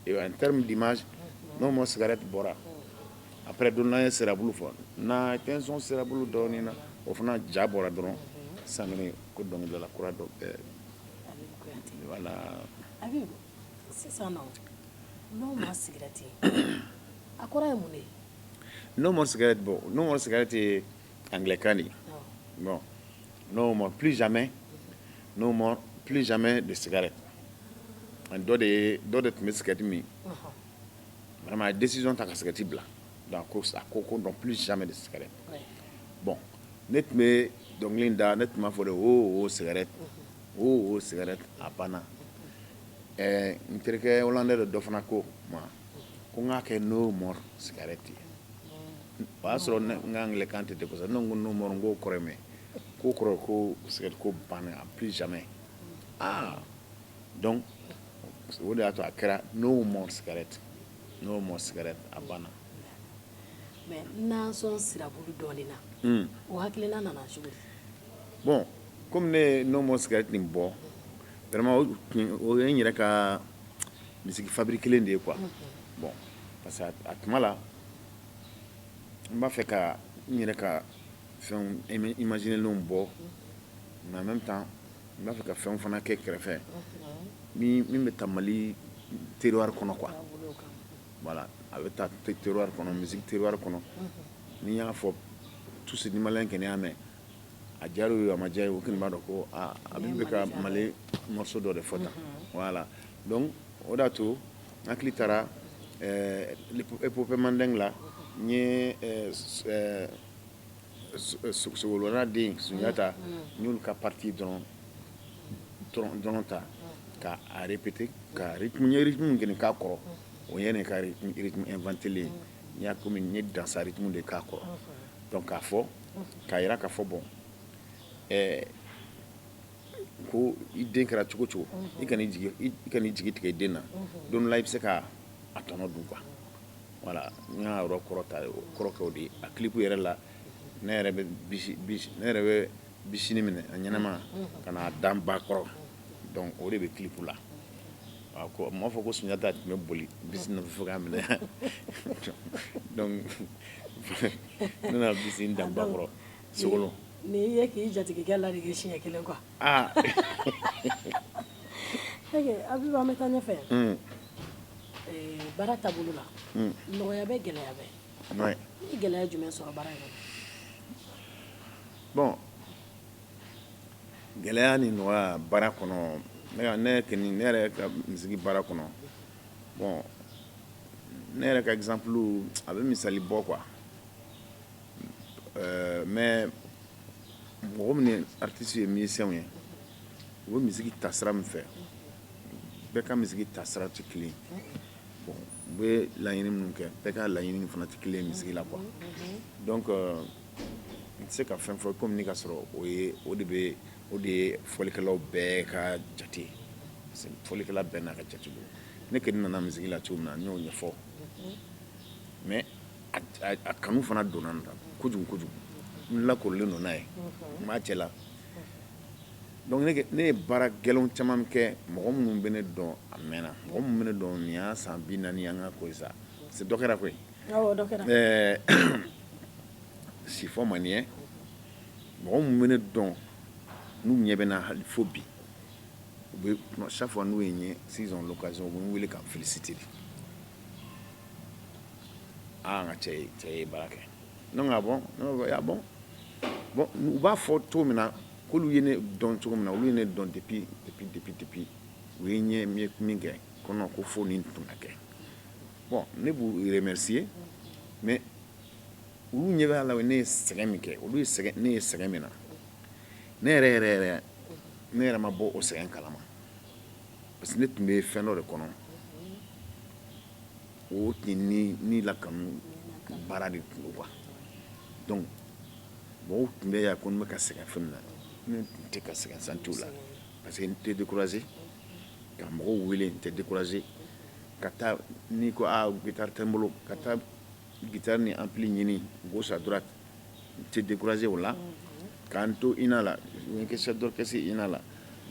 Et en termes d'image, No More Cigarette bɔra, après don n'an ye sirabulu fɔ na tension sirabulu dɔɔnin na, o fana ja bɔra dɔrɔn sisan kɔni ko dɔnkilidala kura dɔ bɛɛ. Voilà. Habib, sisan nɔ, No More Cigarette, a kɔrɔ ye mun de ye? No More Cigarette, bon, No More Cigarette ye anglais kan de ye. Bon, no more, plus jamais, no more, plus jamais de cigarette. Ani dɔ de ye, dɔ de tun bɛ cigarette min, vraiment a ye décision ta ka cigarette bila. Donc a ko non, plus jamais de cigarette. Bon, ne tun bɛ dɔnkili in da, ne tun b'a fɔ de: o o cigarette, o o cigarette, a banna. N terikɛ hollandais dɔ dɔ fana ko ma ko n k'a kɛ no more cigarette ye. O y'a sɔrɔ ne n ka anglais kan tɛ ten kosɛbɛ. Ne ko no more, n k'o kɔrɔ ye mun ye? K'o kɔrɔ ye ko cigarette ko banna, plus jamais. Ah, donc o de y'a to a kɛra no more cigarette, no more cigarette, a banna. Mais n'an sɔn sirabulu dɔɔnin na, o hakilina nana cogo di? Bon, comme ne ye no more cigarette nin bɔ, vraiment o tun o ye n yɛrɛ ka musique fabriqué de ye quoi. Bon, parce que a tuma la, n b'a fɛ ka n yɛrɛ ka fɛnw imaginenw bɔ, mais en même temps n b'a fɛ ka fɛnw fana kɛ kɛrɛfɛ ni min bɛ taa Mali terroir kɔnɔ quoi. Voilà, a bɛ taa terroir kɔnɔ, musique terroir kɔnɔ. N'i y'a fɔ tous ni malien kɔni y'a mɛn, a diyara u ye, a ma diya ye, u kɔni b'a dɔn ko aa, a bɛ ka Mali morceau dɔ de fɔ tan. Voilà, donc o de y'a to n hakili taara épopée mandingue la. N ye Sogolona den Sunjata, n y'olu ka partie dɔrɔn ta ka a répéter, ka rythme, n ye rythme min kɔni k'a kɔrɔ, o ye ne ka rythme inventé ye. N y'a komi n ye dansa rythme de k'a kɔrɔ. Donc k'a fɔ k'a yira k'a fɔ bon, ko i den kɛra cogo cogo, i kan'i jigi tigɛ i den na, don dɔ la i bɛ se ka a tɔnɔ dun quoi. Voilà, n y'a yɔrɔ kɔrɔ ta, kɔrɔ kɛ o de ye. A clip yɛrɛ la, ne yɛrɛ bɛ bisi bisi, ne yɛrɛ bɛ bisini minɛ a ɲɛnama ka n'a da n ba kɔrɔ. Donc o de bɛ clip la. A ko n m'a fɔ ko Sunjata tun bɛ boli bisi nɔfɛ fo k'a minɛ. Donc ne nana bisi in da n ba kɔrɔ Sogolon. Nin ye k'i jatigikɛ ladege siɲɛ kelen quoi. Ah. Ok, Habib, an bɛ taa ɲɛfɛ. Baara taabolo la, nɔgɔya bɛ, gɛlɛya bɛ. I ye gɛlɛya jumɛn sɔrɔ baara in kɔnɔ? Bon, gɛlɛya ni nɔgɔya baara kɔnɔ, ne kɔni, ne yɛrɛ ka musique baara kɔnɔ, bon, ne yɛrɛ ka exemple, a bɛ misali bɔ quoi. Mais mɔgɔ min ye artiste ye, musicien ye, u bɛ musique ta sira min fɛ, bɛɛ ka musique ta sira tɛ kelen ye. Bon, u bɛ laɲini minnu kɛ, bɛɛ ka laɲini fana tɛ kelen ye musique la quoi. Donc n tɛ se ka fɛn fɔ komi ni ka sɔrɔ o ye, o de bɛ, o de ye fɔlikɛlaw bɛɛ ka jate ye, parce que fɔlikɛla bɛɛ n'a ka jate don. Ne kɔni nana musique la cogo min na, n y'o ɲɛfɔ, mais a kanu fana donna n na kojugu kojugu. N lakorilen don n'a ye, n b'a cɛ la. Donc ne ye baara gɛlɛnw caman kɛ. Mɔgɔ minnu bɛ ne dɔn a mɛnna, mɔgɔ minnu bɛ ne dɔn nin y'a san 40 an ka ko ye sa, c'est dɔ kɛra koyi. Awɔ, dɔ kɛra. Si fɔ man ɲɛ. Mɔgɔ minnu bɛ ne dɔn, n'u ɲɛ bɛ n na hali fo bi, u bɛ chaque fois n'u ye n ye, s'ils ont l'occasion, u bɛ n wele ka n féliciter. Ah, n ka cɛ ye baara kɛ. Ne ko ah bon? Ne ko ah bon. Bon, u b'a fɔ cogo min na k'olu ye ne dɔn cogo min na, olu ye ne dɔn depuis depuis depuis depuis u ye n ye min kɛ ko non, ko fo nin tun ka kɛ. Bon, ne b'u remercier, mais olu ɲɛ b'a la ne ye sɛgɛn min kɛ, olu ye sɛgɛn, ne ye sɛgɛn min na, ne yɛrɛ yɛrɛ yɛrɛ, ne yɛrɛ ma bɔ o sɛgɛn kalama, parce que ne tun bɛ fɛn dɔ de kɔnɔ, o tun ni lakanu baara de tun don quoi. Donc mɔgɔw tun bɛ yan ko n bɛ ka sɛgɛn fɛn min na, ne tun tɛ ka sɛgɛn santiw la, parce que n tɛ découragé ka mɔgɔw wele, n tɛ découragé ka taa n'i ko aa guitare tɛ n bolo, ka taa guitare ni ampli ɲini gauche à droite, n tɛ découragé o la. K'an to INA la, n kɛ chef d'orchestre INA la,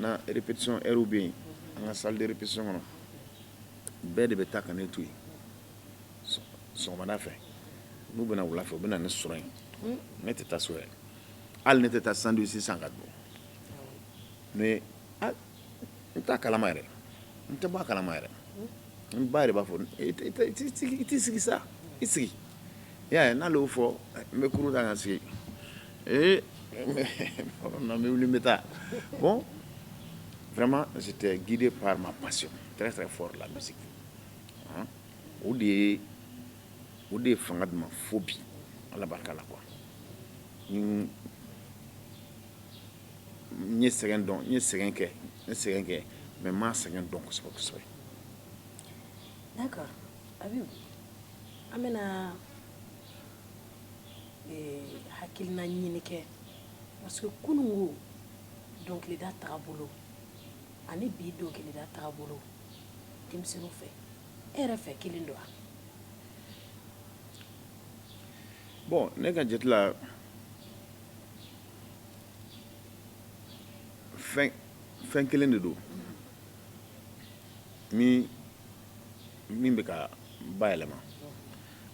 na répétition heure bɛ yen, an ka salle de répétition kɔnɔ, bɛɛ de bɛ taa ka ne to yen sɔgɔmada fɛ. N'u bɛna wula fɛ, u bɛ na ne sɔrɔ yen. Ne tɛ taa so yɛrɛ, hali ne tɛ taa sandwich san ka dun. Ne n t'a kalama yɛrɛ, n tɛ bɔ a kalama yɛrɛ. N ba yɛrɛ b'a fɔ i t'i sigi sa, i sigi. I y'a ye, n'ale y'o fɔ, n bɛ kurun ta ka sigi. Ee, n bɛ wuli, n bɛ taa. Bon, vraiment, j'étais guidé par ma passion très très fort, la musique. O de ye fanga di ma fo bi, Ala barika la quoi. N ye sɛgɛn dɔn, n ye sɛgɛn kɛ, n ye sɛgɛn kɛ, mais n ma sɛgɛn dɔn kosɛbɛ kosɛbɛ. D'accord, Habib, an bɛna hakilina ɲini kɛ, parce que kununko dɔnkilida tagabolo ani bi dɔnkilida tagabolo denmisɛnninw fɛ, e yɛrɛ fɛ, kelen don wa? Bon, ne ka jate la, fɛn kelen de don min bɛ ka bayɛlɛma,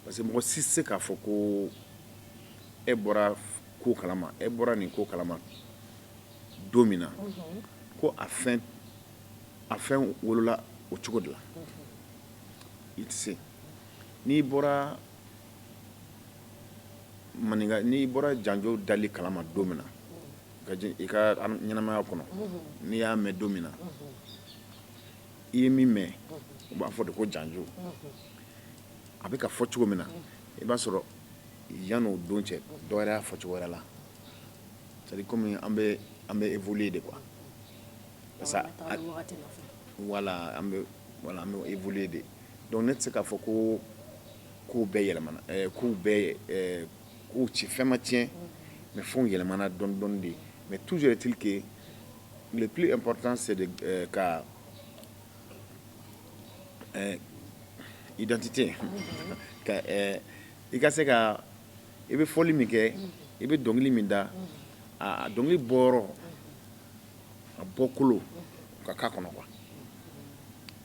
parce que mɔgɔ si tɛ se k'a fɔ ko e bɔra ko kalama, e bɔra nin ko kalama don min na, ko a fɛn wolola o cogo de la. I tɛ se. N'i bɔra maninka, n'i bɔra janjo dali kalama don min na i ka ɲɛnamaya kɔnɔ, n'i y'a mɛn don min na, i ye min mɛn, u b'a fɔ de ko janjo. A bɛ ka fɔ cogo min na, i b'a sɔrɔ yan'o don cɛ, dɔ wɛrɛ y'a fɔ cogo wɛrɛ la. C'est à dire, comme an bɛ évoluer de quoi, parce que voilà, an bɛ évoluer de. Donc ne tɛ se k'a fɔ ko kow bɛɛ yɛlɛmana, kow bɛɛ, kow ci fɛn ma tiɲɛ, mais fɛnw yɛlɛmana dɔɔni dɔɔni de. Mais toujours est-il que le plus important, c'est de ka identité ka i ka se ka i bɛ fɔli min kɛ, i bɛ dɔnkili min da, a dɔnkili bɔyɔrɔ, a bɔkolo ka k'a kɔnɔ quoi.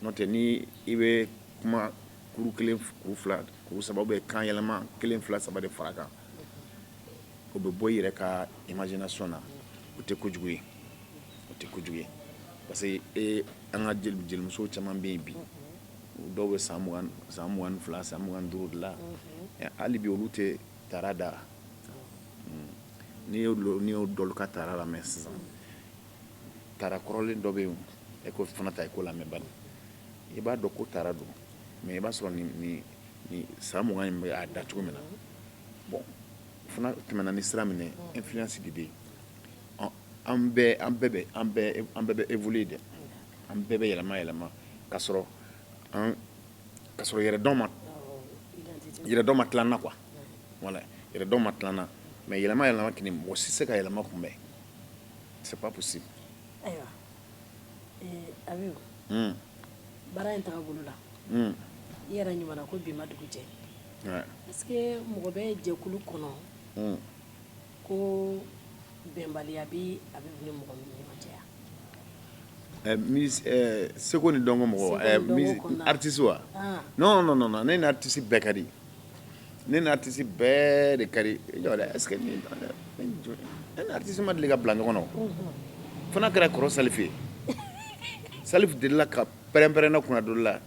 N'o tɛ, ni i bɛ kuma kuru kelen, kuru fila, kuru saba, ou kan yɛlɛma kelen, fila, saba de fara kan, o bɛ bɔ i yɛrɛ ka imagination na, o tɛ kojugu ye, o tɛ kojugu ye, parce que e an ka jelimuso caman bɛ yen bi, dɔw bɛ san 20, san 22, san 25 de la, hali bi olu tɛ tara da. N'i y'o dɔlu ka tara lamɛn sisan, tara kɔrɔlen dɔ bɛ yen, e ko fana ta i ko lamɛn bani, i b'a dɔn ko tara don, mais i b'a sɔrɔ nin san 20 in bɛ a da cogo min na. Bon, fana tɛmɛna ni sira min ye, influence de bɛ yen. An bɛɛ bɛ évoluer dɛ, an bɛɛ bɛ yɛlɛma yɛlɛma ka sɔrɔ yɛrɛdɔn ma tila an na quoi. Voilà, yɛrɛdɔn ma tila an na, mais yɛlɛma yɛlɛma kɔni, mɔgɔ si tɛ se ka yɛlɛma kunbɛn, c'est pas possible. Ayiwa, Habib, baara in tagabolo la, i yɛrɛ ɲuman ko bi ma dugu jɛ, est-ce que mɔgɔ bɛ jɛkulu kɔnɔ ko bɛnbaliya bɛ Habib ni mɔgɔ min ni ɲɔgɔn cɛ? Seko ni dɔnko mɔgɔ, artiste wa? Non, non, non, ne ni artiste bɛɛ ka di, ne ni artiste bɛɛ de ka di. Jɔ dɛ, est ce que ne ni artiste ma deli ka bila ɲɔgɔn na? Fo n'a kɛra kɔrɔ Salif ye. Salif delila ka pɛrɛn-pɛrɛn ne kunna dɔ la,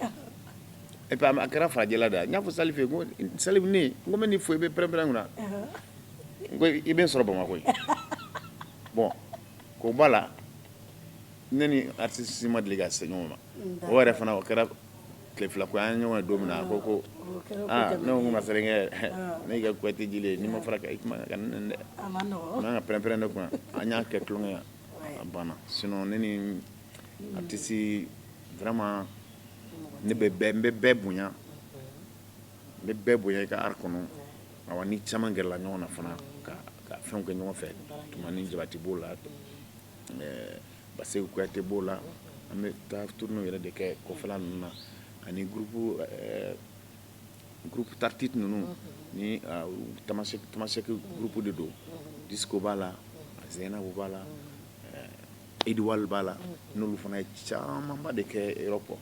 et puis a kɛra farajɛla de ye. N y'a fɔ Salif ye, ko Salif, ne n ko n bɛ nin fo, i bɛ pɛrɛn-pɛrɛn kunna, n ko i bɛ n sɔrɔ Bamakɔ yen. Bon, k'o b'a la, ne ni artiste ma deli ka se ɲɔgɔn ma. O yɛrɛ fana, o kɛra tile fila ko an ye ɲɔgɔn ye don min na, a ko ko aa, ne ko masakɛ, ne y'i ka Kuyate jeli ye, n'i ma fara i kuma ka ne dɛ, n'an ka pɛrɛn-pɛrɛn ne kunna, an y'a kɛ tulonkɛ ye, a banna. Sinon ne ni artiste, vraiment, ne bɛ bɛɛ, n bɛ bɛɛ bonya, n bɛ bɛɛ bonya i ka art kɔnɔ. Awa, ni caman gɛrɛla ɲɔgɔn na fana ka fɛnw kɛ ɲɔgɔn fɛ, Tumani Jabati b'o la, Baseku Kuyate b'o la, an bɛ taa tournée yɛrɛ de kɛ kɔfɛla ninnu na, ani groupe Tartit ninnu ni Tamasɛki groupe de don. Disco b'a la, Zainabu b'a la, Edoual b'a la, n'olu fana ye camanba de kɛ Europe.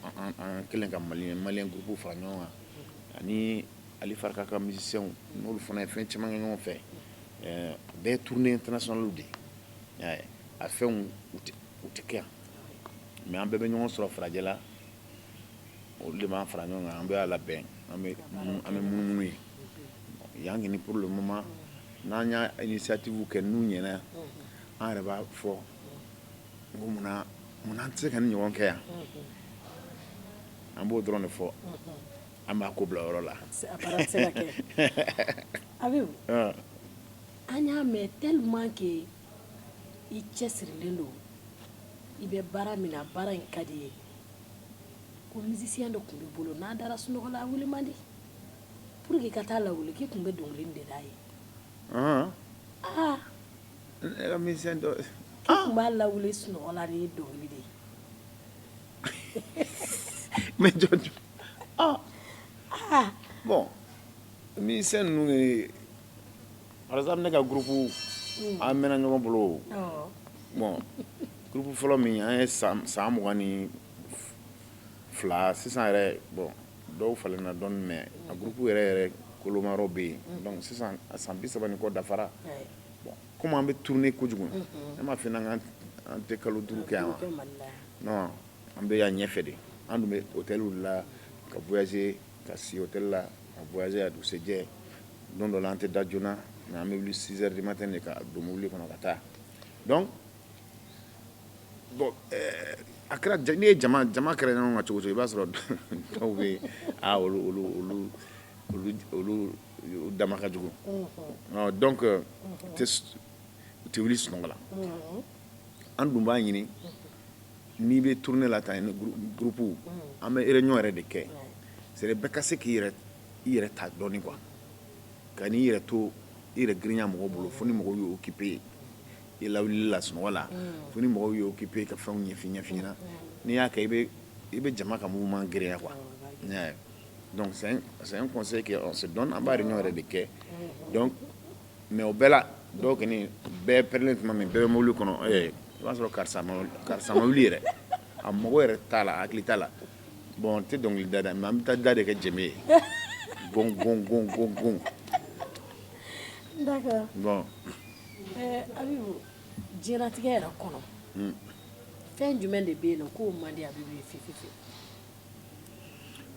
An kɛlen ka malien groupe fara ɲɔgɔn kan, ani Ali Farka ka musiciens, n'olu fana ye fɛn caman kɛ ɲɔgɔn fɛ. Bɛɛ ye tournée internationale de ye. A fɛnw u tɛ kɛ yan, mais an bɛɛ bɛ ɲɔgɔn sɔrɔ farajɛla, olu de b'an fara ɲɔgɔn kan, an bɛ a labɛn, an bɛ munumunu ye yan kɔni. Pour le moment, n'an y'a initiative kɛ, n'u ɲɛna, an yɛrɛ b'a fɔ n ko munna an tɛ se ka nin ɲɔgɔn kɛ yan? An b'o dɔrɔn de fɔ, an b'a ko bila yɔrɔ la. A baara tɛ se ka kɛ. Abibu, an y'a mɛn tellement que i cɛsirilen don, i bɛ baara min na, baara in ka di i ye, ko musicien dɔ tun b'i bolo, n'a dara sunɔgɔ la, a wuli man di, pour que i ka taa lawuli, k'i tun bɛ dɔnkili de d'a ye. Aa. Ne ka musicien dɔ? K'i tun b'a lawuli sunɔgɔ la ni dɔnkili de ye. Mais jɔ, ah bon, musicien ninnu ye, par exemple ne ka groupe, an mɛnna ɲɔgɔn bolo. Bon, groupe fɔlɔ min, an ye san 22 sisan yɛrɛ. Bon, dɔw falenna dɔɔnin, mais a groupe yɛrɛ yɛrɛ kolomayɔrɔ bɛ yen. Donc sisan a san 30 ni kɔ dafara. Bon, komi an bɛ tourner kojugu, ne m'a f'i ɲɛna an tɛ kalo 5 kɛ yan wa? Non, an bɛ yan ɲɛfɛ de. An dun bɛ hôtel la ka voyager, ka si hôtel la, ka voyager a dugusɛjɛ. Don dɔ la, an tɛ da joona, mais an bɛ wuli 6 heures du matin de ka don mobili kɔnɔ ka taa. Donc bon, a kɛra n'i ye jama jama kɛra ɲɔgɔn kan cogo o cogo, i b'a sɔrɔ dɔw bɛ yen, aa, olu olu olu olu olu dama ka jugu. Donc u tɛ wuli sunɔgɔ la. An dun b'a ɲini, n'i bɛ tournée la tan ni groupe, an bɛ réunion yɛrɛ de kɛ, c'est à dire bɛɛ ka se k'i yɛrɛ i yɛrɛ ta dɔɔnin quoi, ka n'i yɛrɛ to i yɛrɛ girinya mɔgɔw bolo, fo ni mɔgɔw y'o occupé i lawulili la sunɔgɔ la, fo ni mɔgɔw y'o occupé ka fɛnw ɲɛf'i ɲɛf'i ɲɛna. N'i y'a kɛ, i bɛ jama ka mouvement girinya quoi. Donc c'est un conseil qu'on se donne, an b'a réunion yɛrɛ de kɛ. Donc mais o bɛɛ la, dɔw kɔni bɛɛ pɛrɛlen tuma min, bɛɛ bɛ mobili kɔnɔ, i b'a sɔrɔ karisa ma, karisa ma wuli yɛrɛ, a mago yɛrɛ t'a la, a hakili t'a la. Bon, n tɛ dɔnkili da dɛ, mais an bɛ taa da de kɛ jɛmɛ ye, gon gon gon gon gon. D'accord. Bon. Abibu, diɲɛlatigɛ yɛrɛ kɔnɔ, fɛn jumɛn de bɛ yen nɔ k'o man di Abibu ye fiyewu fiyewu?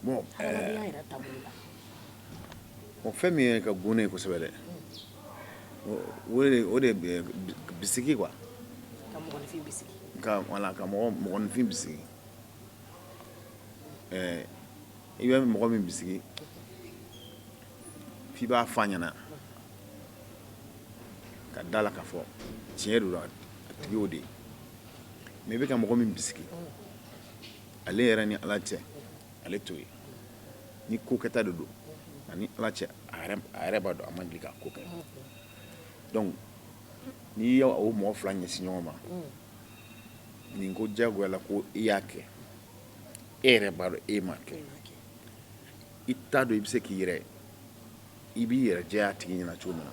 Bon. Hadamadenya yɛrɛ taabolo la. Bon, fɛn min ye ka go ne ye kosɛbɛ dɛ, o de bɛ bisigi quoi. Ka mɔgɔninfin bisigi. Ka, voilà, ka mɔgɔ mɔgɔninfin bisigi. I bɛ mɔgɔ min bisigi, f'i b'a f'a ɲɛna ka da la k'a fɔ tiɲɛ don, a tigi y'o de ye. Mais i bɛ ka mɔgɔ min bisigi, ale yɛrɛ ni Ala cɛ, ale t'o ye. Ni ko kɛta de don, ani Ala cɛ, a yɛrɛ b'a dɔn a man deli ka ko kɛ. Donc n'i y'o mɔgɔ fila ɲɛsin ɲɔgɔn ma, nin ko diyagoya la ko i y'a kɛ, e yɛrɛ b'a dɔn e m'a kɛ, i t'a dɔn i bɛ se k'i yɛrɛ, i b'i yɛrɛ jɛya a tigi ɲɛna cogo min na.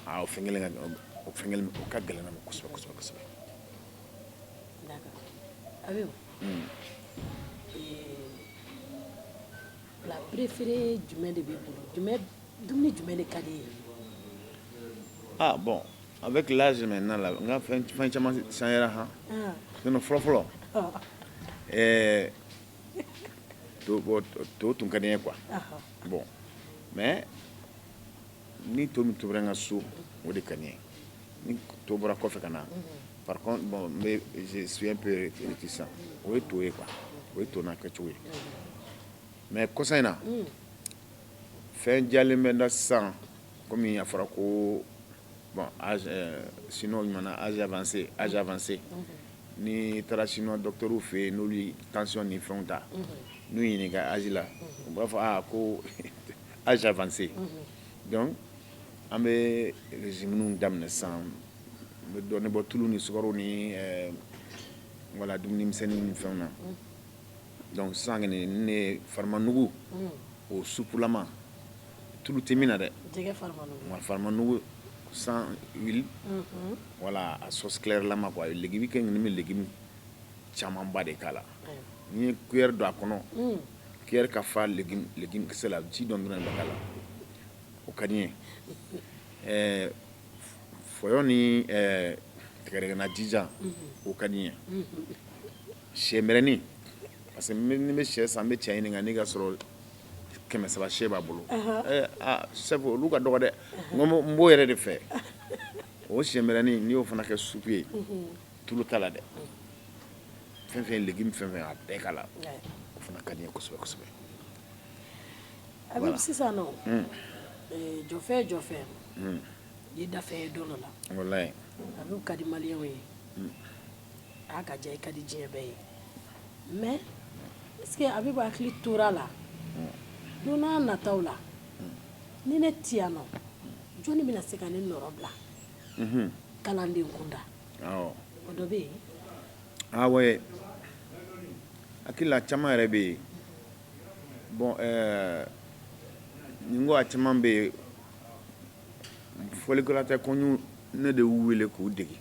Aa, o fɛn kelen ka, o fɛn kelen o ka gɛlɛn ne ma kosɛbɛ kosɛbɛ kosɛbɛ. D'accord. Habib, plat préféré jumɛn de b'i bolo, jumɛn, dumuni jumɛn de ka di i ye? Ah bon, avec l'âge maintenant là, n ka fɛn caman changera han. Sinon fɔlɔ fɔlɔ, to, bon, to tun ka di n ye quoi. Bon, mais ni to min tobira n ka so, o de ka di n ye. Ni to bɔra kɔfɛ ka na, par contre, bon, n bɛ, je suis un peu réticent. O ye to ye quoi, o ye to n'a kɛcogo ye. Mais kɔsa in na, fɛn diyalen bɛ n na sisan, komi a fɔra ko bon, âge, chinois ɲuman, âge avancé, âge avancé, n'i taara chinois docteur fɛ yen, n'olu ye tension ni fɛnw ta, n'u ɲininka âge la, u b'a fɔ aa ko âge avancé. Donc an bɛ régime daminɛ sisan, n bɛ dɔɔnin bɔ tulu ni sukaro ni wala dumuni misɛnnin ni fɛnw na. Donc sisan kɔni, ne farimanugu, o supulama, tulu tɛ min na dɛ. Jɛgɛ farimanugu. Farimanugu sans huile, voilà, a sauce claire lama quoi. Légume kɛ, ni bɛ légume camanba de k'a la. N'i ye cuillère don a kɔnɔ, cuillère ka fa légume kisɛ la, ji dɔɔni dɔrɔn de bɛ k'a la, o ka di n ye. Fɔyɔ ni tigɛdɛgɛna jijan, o ka di n ye. Sɛ mɛrɛnin, parce que ni bɛ sɛ san, n bɛ cɛ ɲininka n'i ka sɔrɔ 300 sɛ b'a bolo. Aa chef, olu ka dɔgɔ dɛ. N ko n b'o yɛrɛ de fɛ. O sɛ mɛrɛnin, n'i y'o fana kɛ supu ye, tulu t'a la dɛ, fɛn fɛn légume, fɛn fɛn, a bɛɛ k'a la, o fana ka di n ye kosɛbɛ kosɛbɛ. Habib, sisan nɔ, jɔfɛ jɔfɛ i dafɛ ye don dɔ la. Walayi. Habib ka di maliyɛnw ye, a ka diya, i ka di diɲɛ bɛɛ ye, mais est ce que Habib hakili tora la don n'a nataw la, ni ne ti yan nɔ, jɔnni bɛna se ka ne nɔrɔ bila kalanden kunda? Awɔ. O dɔ bɛ yen? Ah ouais, hakili la caman yɛrɛ bɛ yen. Bon, nin ko a caman bɛ yen, fɔlikɛla tɛ ko ne de y'u wele k'u dege,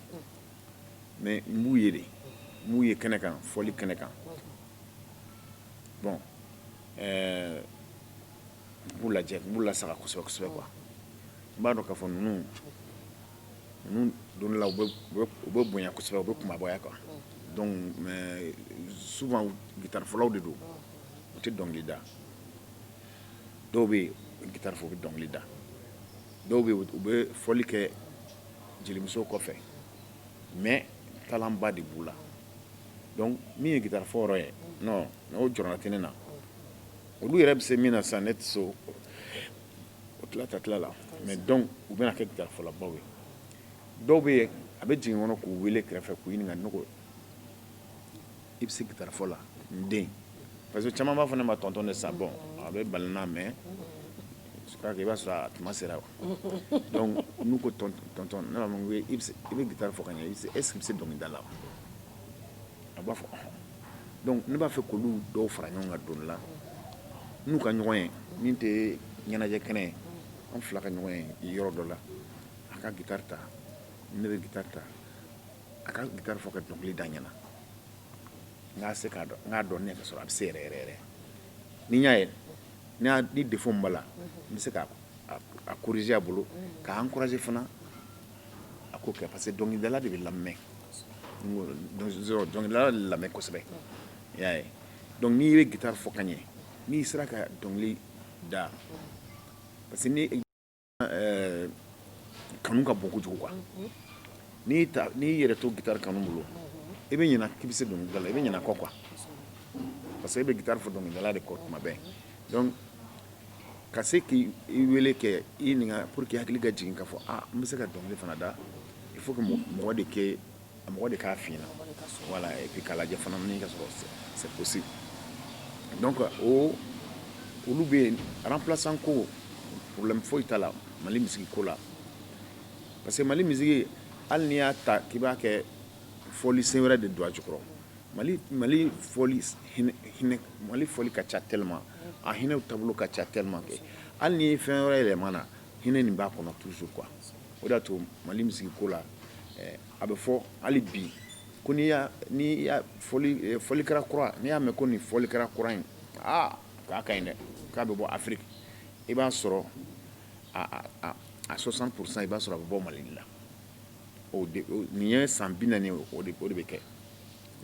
mais n b'u ye de, n b'u ye kɛnɛ kan, fɔli kɛnɛ kan. Bon, n b'u lajɛ, n b'u lasaga kosɛbɛ kosɛbɛ quoi. N b'a dɔn k'a fɔ ninnu don dɔ la, u bɛ bonya kosɛbɛ, u bɛ kunbabaya quoi. Donc mais souvent guitare fɔlaw de don, u tɛ dɔnkili da. Dɔw bɛ yen, u bɛ guitare fɔ, u bɛ dɔnkili da. Dɔw bɛ yen, u bɛ fɔli kɛ jelimuso kɔfɛ, mais talent ba de b'u la. Donc min ye guitare fɔ yɔrɔ ye, non, o jɔrɔna tɛ ne na. Olu yɛrɛ bɛ se min na sisan, ne tɛ se o tila ta tila la. Mais donc u bɛna kɛ guitare fɔlabaw ye. Dɔw bɛ yen, a bɛ jigin kɔnɔ k'u wele kɛrɛfɛ k'u ɲininka. Ne ko i bɛ se guitare fɔ la, n den? Parce que caman b'a fɔ ne ma tonton de sa. Bon, a bɛ bali n na, mais je crois que i b'a sɔrɔ a tuma sera. Donc n'u ko tonton, ne b'a fɔ ko i bɛ guitare fɔ ka ɲɛ, est ce que i bɛ se dɔnkilida la wa? A b'a fɔ ɔhɔn. Donc ne b'a fɛ k'olu dɔw fara ɲɔgɔn kan don dɔ la, n'u ka ɲɔgɔn ye min tɛ ɲɛnajɛ kɛnɛ ye, an fila ka ɲɔgɔn ye yɔrɔ dɔ la, a ka guitare ta, ne bɛ guitare ta, a ka guitare fɔ ka dɔnkili da ɲɛna, n k'a se k'a dɔn, n k'a dɔn ne ka sɔrɔ a bɛ se yɛrɛ yɛrɛ yɛrɛ. Ni n y'a ye ni défaut min b'a la, n bɛ se ka a corriger a bolo, k'a encourager fana a k'o kɛ, parce que dɔnkilidala de bɛ lamɛn, dɔnkilidala de lamɛn kosɛbɛ, i y'a ye. Donc n'i bɛ guitare fɔ ka ɲɛ, n'i sera ka dɔnkili da, parce que ni kanu ka bon kojugu quoi, n'i ta n'i yɛrɛ to guitare kanu bolo, i bɛ ɲinɛ k'i bɛ se dɔnkilida la, i bɛ ɲinɛ kɔ quoi, parce que e bɛ guitare fɔ dɔnkilidala de kɔ tuma bɛɛ. Donc ka se k'i wele kɛ i ɲininka pour que hakili ka jigin k'a fɔ ah, n bɛ se ka dɔnkili fana da, il faut que mɔgɔ de kɛ, mɔgɔ de k'a f'i ɲɛna, voilà, et puis k'a lajɛ fana ni ka sɔrɔ c'est possible. Donc o olu bɛ yen. Remplaçant ko, problème foyi t'a la Mali musique ko la, parce que Mali musique, hali n'i y'a ta k'i b'a kɛ fɔli sen wɛrɛ de don a jukɔrɔ, Mali fɔli hinɛ, Mali fɔli ka ca tellement, a hinɛw taabolo ka ca tellement que hali n'i ye fɛn wɛrɛ yɛlɛma na, hinɛ nin b'a kɔnɔ toujours quoi. O de y'a to Mali musique ko la, a bɛ fɔ hali bi. Ko n'i y'a fɔlikɛla kura, n'i y'a mɛn ko nin fɔlikɛla kura in, aa, k'a ka ɲi dɛ, k'a bɛ bɔ Afrique, i b'a sɔrɔ a 60%, i b'a sɔrɔ a bɛ bɔ Mali de la. O de nin ye san 40, o de bɛ kɛ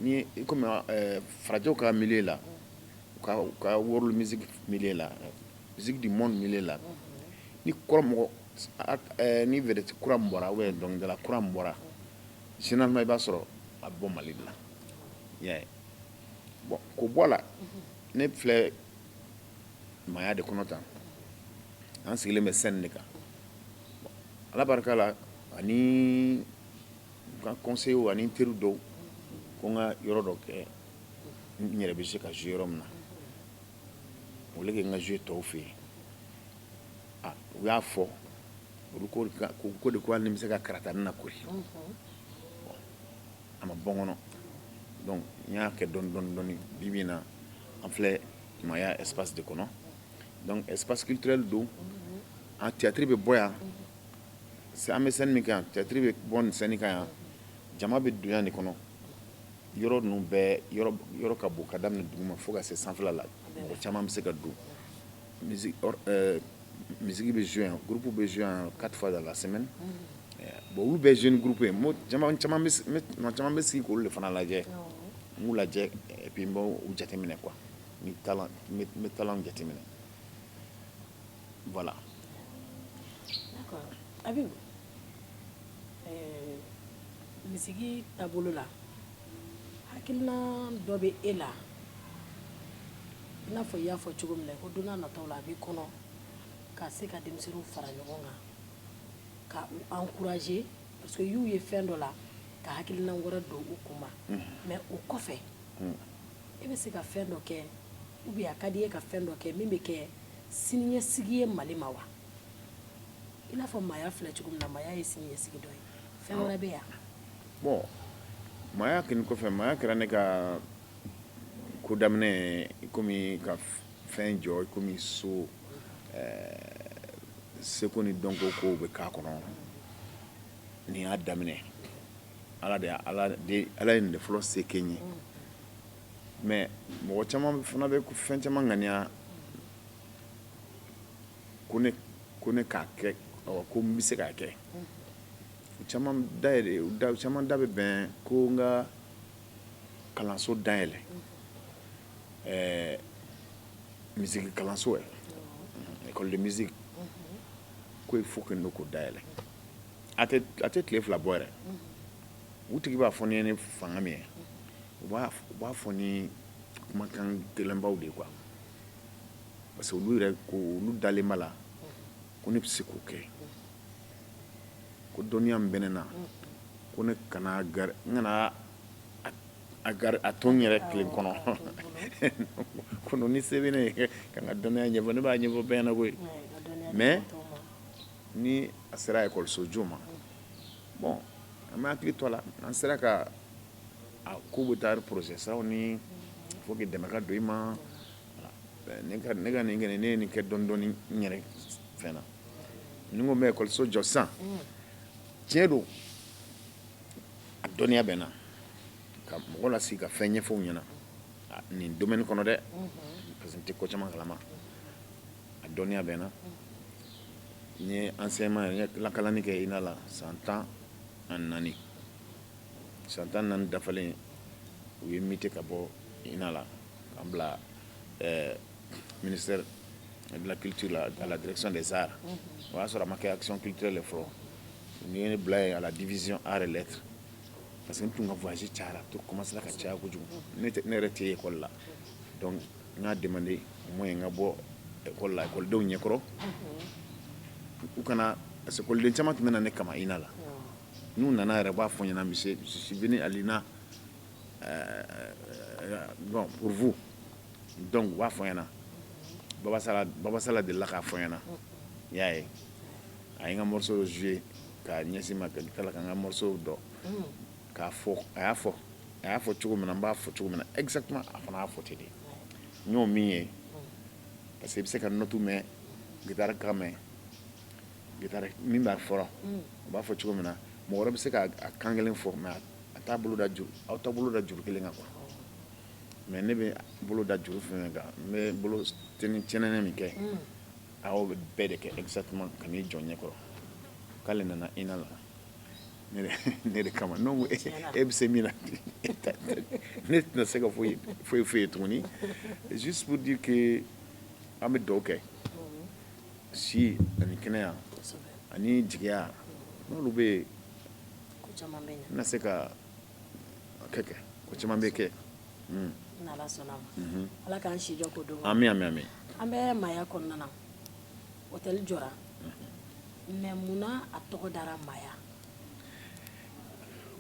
ni komi farajɛw ka milieu la, u ka world music milieu la, musique du monde milieu la. Ni kɔrɔ mɔgɔ, ni vedette kura min bɔra ou bien dɔnkilidala kura min bɔra, généralement i b'a sɔrɔ a bɛ bɔ Mali de la. I y'a ye? Bon, k'o bɔ a la, ne filɛ maaya de kɔnɔ tan, an sigilen bɛ scène de kan. Bon, Ala barika la, ani n ka conseillers ani n teri dɔw ko n ka yɔrɔ dɔ kɛ n yɛrɛ bɛ se ka jouer yɔrɔ min na, au lieu que n ka jouer tɔw fɛ yen. Ah, u y'a fɔ, olu ko de ko hali ni n bɛ se ka karatani lakori. Bon, a ma bɔ n kɔnɔ, donc n y'a kɛ dɔɔni dɔɔni dɔɔni. Bi bi in na, an filɛ Maya espace de kɔnɔ. Donc espace culturel don, an théâtre bɛ bɔ yan, an bɛ scène min kan yan, théâtre bɛ bɔ nin scène kan yan, jama bɛ don yan de kɔnɔ. Yɔrɔ ninnu bɛɛ, yɔrɔ ka bon, ka daminɛ duguma fo ka se sanfɛla la, mɔgɔ caman bɛ se ka don. Musique bɛ jouer yan, groupe bɛ jouer yan quatre fois dans la semaine. Bon, olu bɛɛ jeune groupe ye. Jama caman bɛ, mɔgɔ caman bɛ sigi k'olu de fana lajɛ. N b'u lajɛ et puis n b'u jateminɛ quoi, ni talent, n bɛ talent jateminɛ, voilà. D'accord. Habib, misigi taabolo la, hakilina dɔ bɛ e la, i n'a fɔ i y'a fɔ cogo min na ko don n'a nataw la, a b'i kɔnɔ ka se ka denmisɛnninw fara ɲɔgɔn kan ka u encourager, parce que y'u ye fɛn dɔ la ka hakilina wɛrɛ don u kun ma. Mais o kɔfɛ, e bɛ se ka fɛn dɔ kɛ ou bien a ka di i ye ka fɛn dɔ kɛ min bɛ kɛ siniɲɛsigi ye Mali ma wa? I n'a fɔ maaya filɛ cogo min na, maaya ye siniɲɛsigi dɔ ye. Fɛn wɛrɛ bɛ yan? Bon, maaya kɛni kɔfɛ, maaya kɛra ne ka ko daminɛ ye, komi ka fɛn jɔ, komi so, seko ni dɔnko kow bɛ k'a kɔnɔ. Nin y'a daminɛ, Ala de ala de Ala ye nin de fɔlɔ se kɛ n ye. Mais mɔgɔ caman fana bɛ fɛn caman ŋaniya ko ne k'a kɛ, ko n bɛ se k'a kɛ. U caman da yɛlɛ da, caman da bɛ bɛn ko n ka kalanso dayɛlɛ, musique kalanso yɛrɛ, école de musique, ko il faut que ne k'o dayɛlɛ. A tɛ tile 2 bɔ yɛrɛ, u tigi b'a fɔ ni ye ni fanga min ye, u b'a fɔ ni kumakan gɛlɛnbaw de ye quoi, parce que olu yɛrɛ ko olu dalen b'a la ko ne bɛ se k'o kɛ, ko dɔnniya min bɛ ne na, ko ne kana gari, n kana a gari a to n yɛrɛ kelen kɔnɔ ko ni se bɛ ne ye ka n ka dɔnniya ɲɛfɔ, ne b'a ɲɛfɔ bɛɛ ɲɛna koyi. Mais ni a sera ekɔliso jɔ ma, bon, an bɛ hakili to a la, an sera ka a ko bɛ taa projet siraw ni il faut que dɛmɛ ka don i ma. Ne ka nin kɛ, ne ye nin kɛ dɔɔni dɔɔni n yɛrɛ fɛn na. Ni n ko n bɛ ekɔliso jɔ sisan, tiɲɛ don, a dɔnniya bɛ n na ka mɔgɔ lasigi ka fɛn ɲɛfɔ u ɲɛna nin domaine kɔnɔ dɛ, parce que n tɛ ko caman kalama. A dɔnniya bɛ n na, n ye enseignement, n ye lakalanni kɛ INA la san 14. San 14 dafalen, u ye muté ka bɔ INA la k'an bila ministère de la culture la, à la direction des arts. O y'a sɔrɔ a ma kɛ action culturelle fɔlɔ. U ye ne bila yen à la division arts et lettres, parce que n tun ka voyage cayara, to commencé ka caya kojugu, ne yɛrɛ tɛ école la. Donc n y'a demandé au moins n ka bɔ école la, écoledenw ɲɛkɔrɔ, u kana, parce que écoleden caman tun bɛ na ne kama INA la. N'u nana yɛrɛ, u b'a fɔ n ɲɛna: "Monsieur, je suis venu à l'INA, bon, pour vous." Donc u b'a fɔ n ɲɛna, Baba Sala, Baba Sala delila k'a fɔ n ɲɛna, i y'a ye, a ye n ka morceau dɔ jouer k'a ɲɛsin ma, ka tila ka n ka morceau dɔ k'a fɔ. A y'a fɔ cogo min na, n b'a fɔ cogo min na exactement, a fana y'a fɔ ten de. N y'o min ye, parce que i bɛ se ka note mɛn, guitare kan mɛn, guitare min b'a fɔra, u b'a fɔ cogo min na, mɔgɔ wɛrɛ bɛ se ka a kan kelen fɔ, mais a t'a bolo da juru, aw t'a bolo da juru kelen kan quoi. Mais ne bɛ bolo da juru fɛn kan, n bɛ bolo tiɲɛnɛ min kɛ, aw bɛ bɛɛ de kɛ exactement ka n'i jɔ ɲɛkɔrɔ k'ale nana ina la ne de kama. Ne ko e bɛ se min na, ne tɛna se ka foyi foyi foyi ye tuguni. Juste pour dire que an bɛ dugawu kɛ si ani kɛnɛya ani jigiya, n'olu bɛ yen, n na se ka kɛ ko caman bɛ kɛ. N'Ala sɔnna a ma, Ala k'an si jɔ ko don. Ami, ami, ami. An bɛ Maya kɔnɔna na, hôtel jɔra, mais munna a tɔgɔ dara Maya?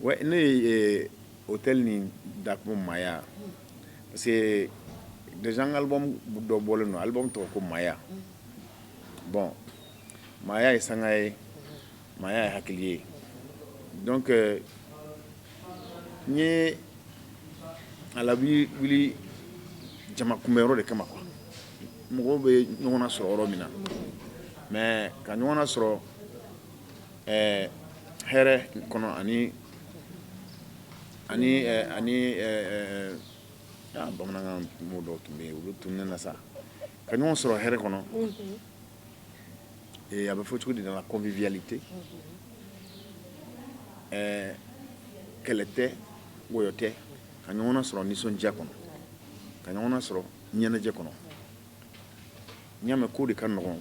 Ouais, ne ye hôtel nin da ko Maya parce que déjà n ka album dɔ bɔlen don, album tɔgɔ ko Maya. Bon, Maya ye sanga ye, Maya ye hakili ye. Donc n ye a labi wuli jama kunbɛyɔrɔ de kama quoi, mɔgɔw bɛ ɲɔgɔn nasɔrɔ yɔrɔ min na, mais ka ɲɔgɔn nasɔrɔ hɛrɛ kɔnɔ ani bamanankan mot dɔw tun bɛ yen, olu tun ne na sa, ka ɲɔgɔn sɔrɔ hɛrɛ kɔnɔ. Et a bɛ fɔ cogo di, dans la convivialité, kɛlɛ tɛ, wɔyɔ tɛ, ka ɲɔgɔn nasɔrɔ nisɔndiya kɔnɔ, ka ɲɔgɔn nasɔrɔ ɲɛnajɛ kɔnɔ. N y'a mɛn ko de ka nɔgɔn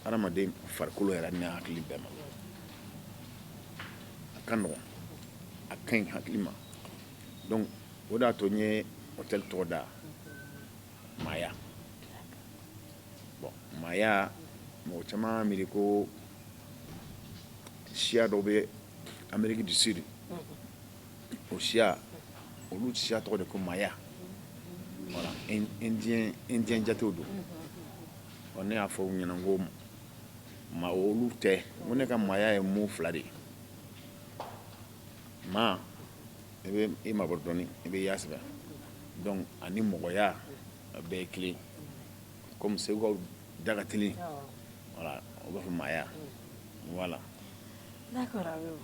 adamaden farikolo yɛrɛ ni hakili bɛɛ ma, a ka nɔgɔn, a ka ɲi hakili ma. Donc o de y'a to n ye hôtel tɔgɔ da Maya. Bon, Maya, mɔgɔ caman miiri ko siya dɔ bɛ Amérique du Sud, o siya, olu siya tɔgɔ de ko Maya. Voilà, indien jatew don. Ɔ, ne y'a fɔ u ɲɛna ko ma olu tɛ, n ko ne ka Maya ye mot fila de ye. Ma, i bɛ i mabɔ dɔɔni, i bɛ ya sɛbɛn. Donc ani mɔgɔya, a bɛɛ ye kelen, comme segukaw da ka teli. Voilà, o b'a fɔ Maya, voilà. D'accord, Abibu.